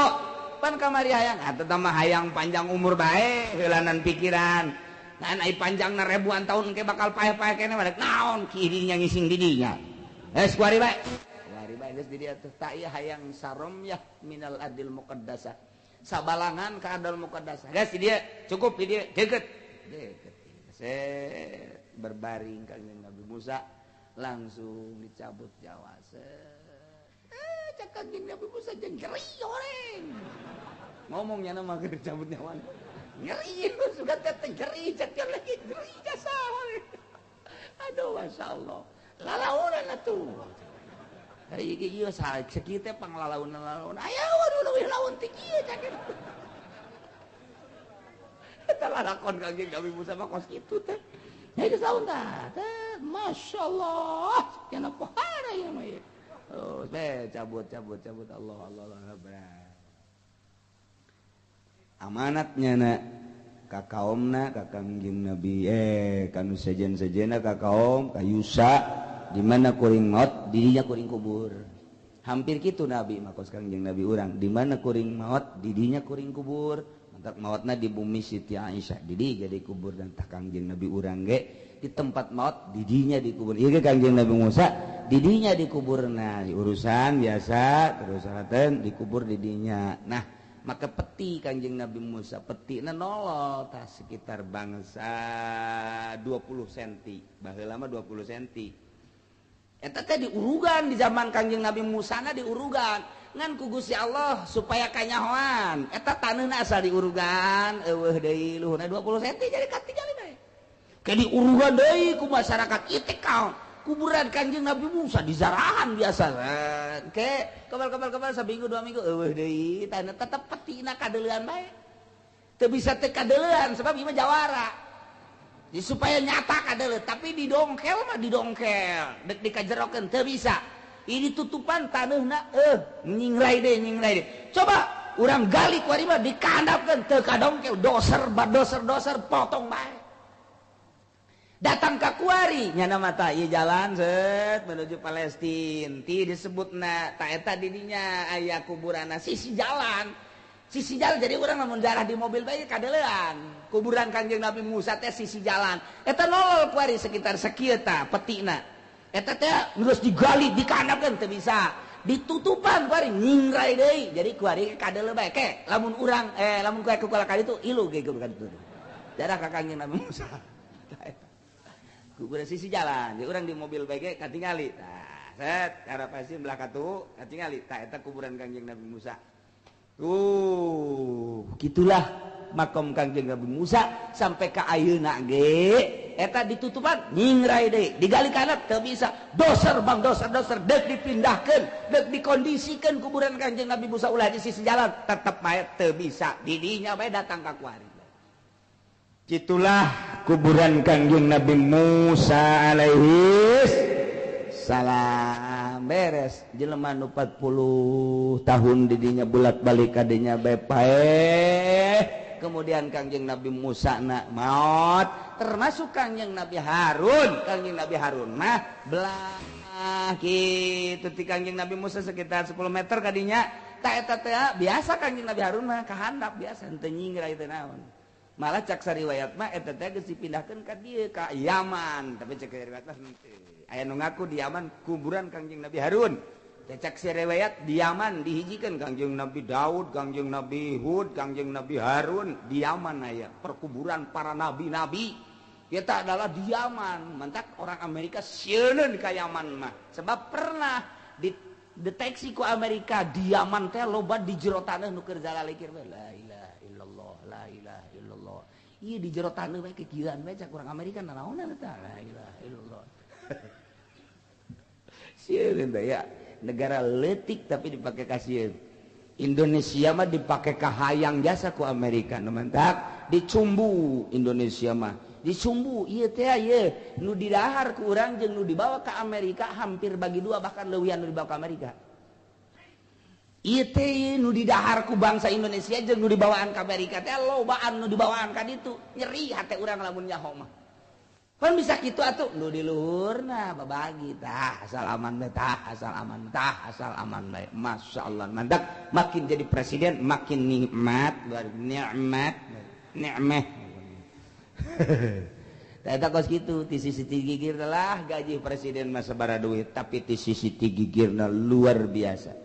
Pan kamari hayang atuh mah hayang panjang umur bae heulanan pikiran. Nah, ai panjangna ribuan tahun engke bakal paeh-paeh keneh mah naon kirinya ngising di dinya. Geus kuari bae. Kuari bae geus di dieu teh tak ieu hayang saromyah minal adil muqaddasah. Sabalangan ka adil muqaddasah. Geus di dieu cukup di dieu deukeut. Deukeut. Set berbaring Kangjeng Nabi Musa langsung dicabut nyawa. Set. Cak Kangjeng Nabi Musa jeung nyeri horeng. Ngomongnya mah keur dicabut nyawa. Ngeri suka teh ngeri cek lagi ngeri jasa. Aduh masyaallah. Lalaunan atuh. Ari ieu sakieu teh panglalaunan-lalaunan. Aya waduh leuwih laun ti kieu cak. Eta lalakon Kangjeng Nabi Musa mah kos kitu teh. Nya geus laun tah. Masyaallah. Kana pohara ieu mah ieu. Oh, teh cabut cabut cabut Allah Allah Allah. Amanatnya na ka kaomna ka Kangjeng Nabi kanu sejen-sejena ka kaom ka Yusa di mana kuring maot didinya kuring kubur. Hampir kitu Nabi mah kos Kangjeng Nabi urang di mana kuring maot didinya kuring kubur. Mantak maotna di bumi Siti Aisyah didi jadi kubur dan tah Kangjeng Nabi urang ge di tempat maot didinya dikubur. Ieu ge Kangjeng Nabi Musa didinya dikuburna urusan biasa terus salaten dikubur didinya. Nah maka peti Kangjeng Nabi Musa petina nolol tah sekitar bangsa 20 cm baheula mah 20 cm eta teh diurugan di zaman Kangjeng Nabi Musa na diurugan ngan ku Gusti Allah supaya kanyahoan eta taneuhna asal diurugan eueuh deui luhurna 20 cm jadi katingali bae ke diurugan deui ku masyarakat ieu kaon kuburan Kangjeng Nabi Musa di zarahan biasa ke kebal-kebal-kebal saminggu 2 minggu eueuh deui tanah tetep petina kadeuleuan bae teu bisa teu kadeuleuan sebab ieu mah jawara jadi supaya nyata kadeuleu tapi didongkel mah didongkel dek dikajerokeun teu bisa ini tutupan taneuhna nyingrai deui coba urang gali kuari mah dikandapkeun teu kadongkel doser badoser-doser potong bae. Datang ke kuari nyana mata ieu jalan set menuju Palestina ti disebutna ta eta didinya aya kuburanna sisi jalan jadi urang lamun jarah di mobil bae kadeleuan kuburan Kangjeng Nabi Musa teh sisi jalan eta nolol kuari sekitar sakieu tah petina eta teh geus digali dikandapkeun teu bisa ditutupan kuari nyingrai deui jadi kuari kadeleu bae ke lamun urang lamun kuari ku kali itu ilu ge ka ditu jarah ka Kangjeng Nabi Musa kuburan sisi jalan, jadi orang di mobil bae katingali. Tah, set arah pasti belah katu katingali. Tah eta kuburan Kangjeng Nabi Musa. Tuh, gitulah makom Kangjeng Nabi Musa sampai ka ayeuna ge eta ditutupan nyingrai deui, digali kana teu bisa. Doser bang doser-doser deuk dipindahkeun, deuk dikondisikeun kuburan Kangjeng Nabi Musa ulah di sisi jalan, tetep bae teu bisa. Didinya bae datang ka kuari. Itulah kuburan Kangjeng Nabi Musa alaihi salam. Beres jelema nu 40 tahun didinya bulat-balik kadinya bae paeh. Kemudian Kangjeng Nabi Musa na maot, termasuk Kangjeng Nabi Harun. Kangjeng Nabi Harun mah belah kitu ti Kangjeng Nabi Musa sekitar 10 meter kadinya. Ta eta teh biasa Kangjeng Nabi Harun mah kahandap biasa henteu nyingrai teh naon. Malah cak sariwayat mah eta teh geus dipindahkeun ka dieu ka Yaman, tapi cak riwayat mah henteu. Aya nu ngaku di Yaman kuburan Kangjeng Nabi Harun. Teh cak sariwayat di Yaman dihijikeun Kangjeng Nabi Daud, Kangjeng Nabi Hud, Kangjeng Nabi Harun di Yaman aya perkuburan para nabi-nabi. Eta adalah di Yaman. Mantak orang Amerika sieun ka Yaman mah sebab pernah dideteksi ku Amerika di Yaman teh loba di jero taneuh nu keur zalalikir we la ilaha illallah la ilaha illallah. Ieu di jero taneuh we kekieuan we cak urang Amerika nanaonan eta la ilaha illallah. Sieun teh ya negara leutik tapi dipake kasieun. Indonesia mah dipake kahayang jasa ku Amerika nu mantak dicumbu Indonesia mah. Disumbu ieu teh ieu nu didahar ku urang jeung nu dibawa ka Amerika hampir bagi dua, bahkan leuwihan nu dibawa ka Amerika. Ieu teh nu didahar ku bangsa Indonesia jeung nu dibawaan ka Amerika teh lobaan nu dibawaan ka ditu. Nyeri hate urang lamun nyaho mah. Kan bisa kitu atuh nu di luhurna babagi tah asal aman bae, tah asal aman, tah asal aman bae. Masyaallah, mandak makin jadi presiden makin nikmat, luar nikmat, nikmeh. Eta kos kitu ti sisi gigir lah gaji presiden mah sabaraha duit, tapi ti sisi gigirna luar biasa.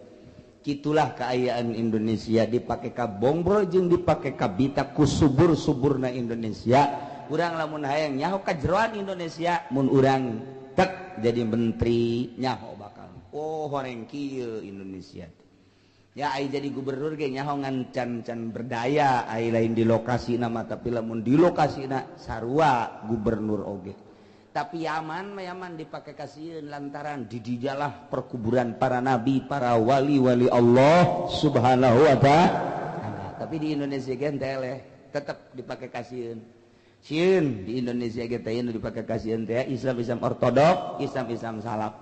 Kitulah keayaan Indonesia dipake ka bongbro jeung dipake ka bita ku subur-suburna Indonesia. Urang lamun hayang nyaho kajeroan Indonesia mun urang tek jadi menteri nyaho bakal oh horeng kieu Indonesia. Ya ai jadi gubernur ge nyaho ngan can-can berdaya ai lain di lokasi nama, tapi lamun di lokasina sarua gubernur oge. Tapi Yaman mah Yaman dipake kasieun lantaran di dijalah perkuburan para nabi, para wali-wali Allah Subhanahu wa ta'ala. Tapi di Indonesia ge teh tetep dipake kasieun. Sieun di Indonesia ge teh nu dipake kasieun teh Islam-Islam ortodok, Islam-Islam salaf.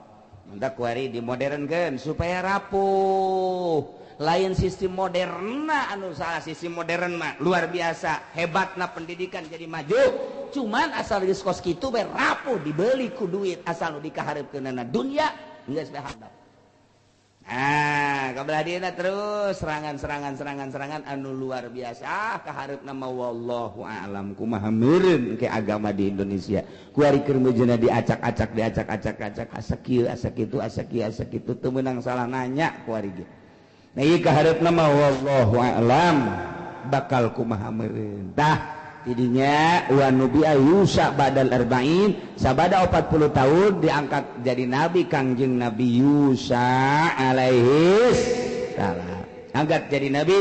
Mantap kuari dimodernkeun supaya rapuh. Lain sistem modern anu salah, sistem modern mah luar biasa hebatna pendidikan jadi maju, cuman asal geus kos kitu bae rapuh dibeli ku duit asal nu dikahareupkeunana dunya geus bae handap. Ah, kabelah dieuna terus serangan-serangan anu luar biasa kahareupna mah wallahu a'lam kumaha meureun ke agama di Indonesia. Kuari keur meujeuhna diacak-acak diacak-acak asa kieu asa kitu asa kieu asa kitu teu meunang salah nanya kuari ge. Nah ieu kahareupna mah wallahu a'lam bakal kumaha meureun. Tah tidinya wa nubi Yusa badal arba'in sabada 40 tahun diangkat jadi nabi Kangjeng Nabi Yusa alaihi salam. Angkat jadi nabi,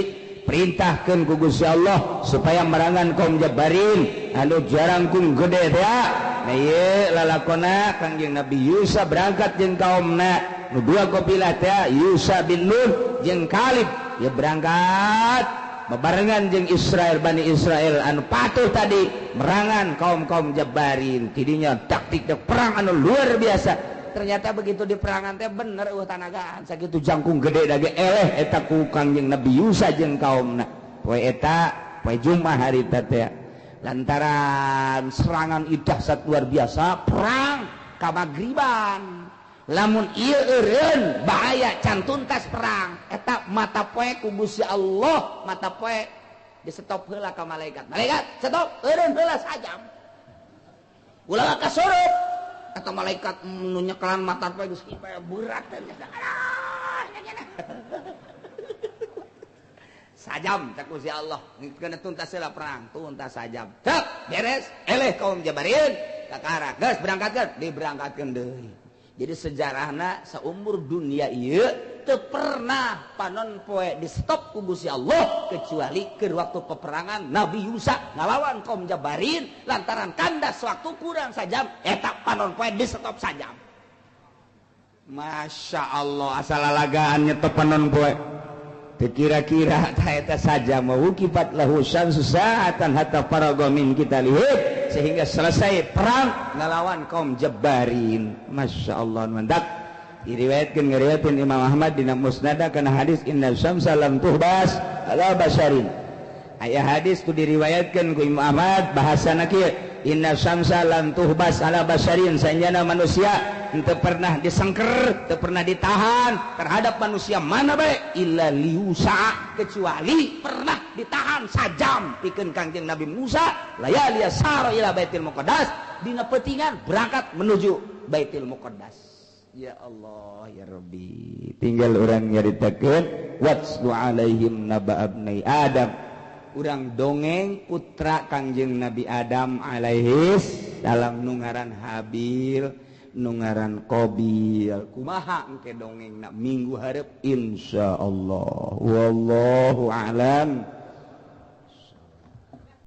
perintahkeun ku Gusti Allah supaya merangan kaum Jabarin anu jarangkung gede teh. Nah ieu lalakona Kangjeng Nabi Yusa berangkat jeung kaumna nu dua kabilah teh Yusa bin Nun jeung Kalib ya berangkat bebarengan jeung Israel Bani Israel anu patuh tadi merangan kaum-kaum Jabarin. Tidinya taktik perang anu luar biasa. Ternyata begitu di perangan teh bener eueuh tanagaan sakitu jangkung gede dage eleh eta ku Kangjeng Nabi Yusa jeung kaumna. Poe eta poe Jumat hari teh lantaran serangan dahsyat luar biasa perang ka magriban. Lamun ieu eureun bahaya can tuntas perang eta mata poe ku Gusti Allah, mata poe di stop heula ka malaikat. Malaikat stop eureun heula sajam ulah kasurup eta malaikat nu nyekelan mata poe geus berat teh sajam cak Gusti Allah kena tuntas heula perang tuntas sajam cek beres eleh kaum Jabarin kakara geus berangkatkeun diberangkatkeun deui. Jadi sejarahna seumur dunia ieu teu pernah panon poe di stop ku Gusti Allah kecuali keur waktu peperangan Nabi Yusa ngalawan kaum Jabarin lantaran kandas waktu kurang sajam eta panon poe di stop sajam. Masya Allah asal lalagaan nyetop panon poe teu kira-kira tah eta sajam wukibat lahu syamsu sa'atan hatta faraga min kitalihim sehingga selesai perang ngelawan kaum Jabarin. Masya Allah mandak diriwayatkeun ngariwayatkeun Imam Ahmad dina Musnad kana hadis inna syamsa lam tuhbas ala basharin. Aya hadis tu diriwayatkeun ku Imam Ahmad bahasana kieu inna syamsa lam tuhbas ala basharin, sanjana manusia henteu pernah disengker, teu pernah ditahan terhadap manusia mana bae illa liusa kecuali pernah ditahan sajam pikeun Kangjeng Nabi Musa layali sara ila Baitul Muqaddas dina peutingan berangkat menuju Baitul Muqaddas. Ya Allah ya Rabbi, tinggal urang nyaritakeun watslu alaihim naba abnai Adam. Urang dongeng putra Kangjeng Nabi Adam alaihis salam nu ngaran Habil nu ngaran Qabil. Kumaha engke dongengna minggu hareup insyaallah. Wallahu a'lam.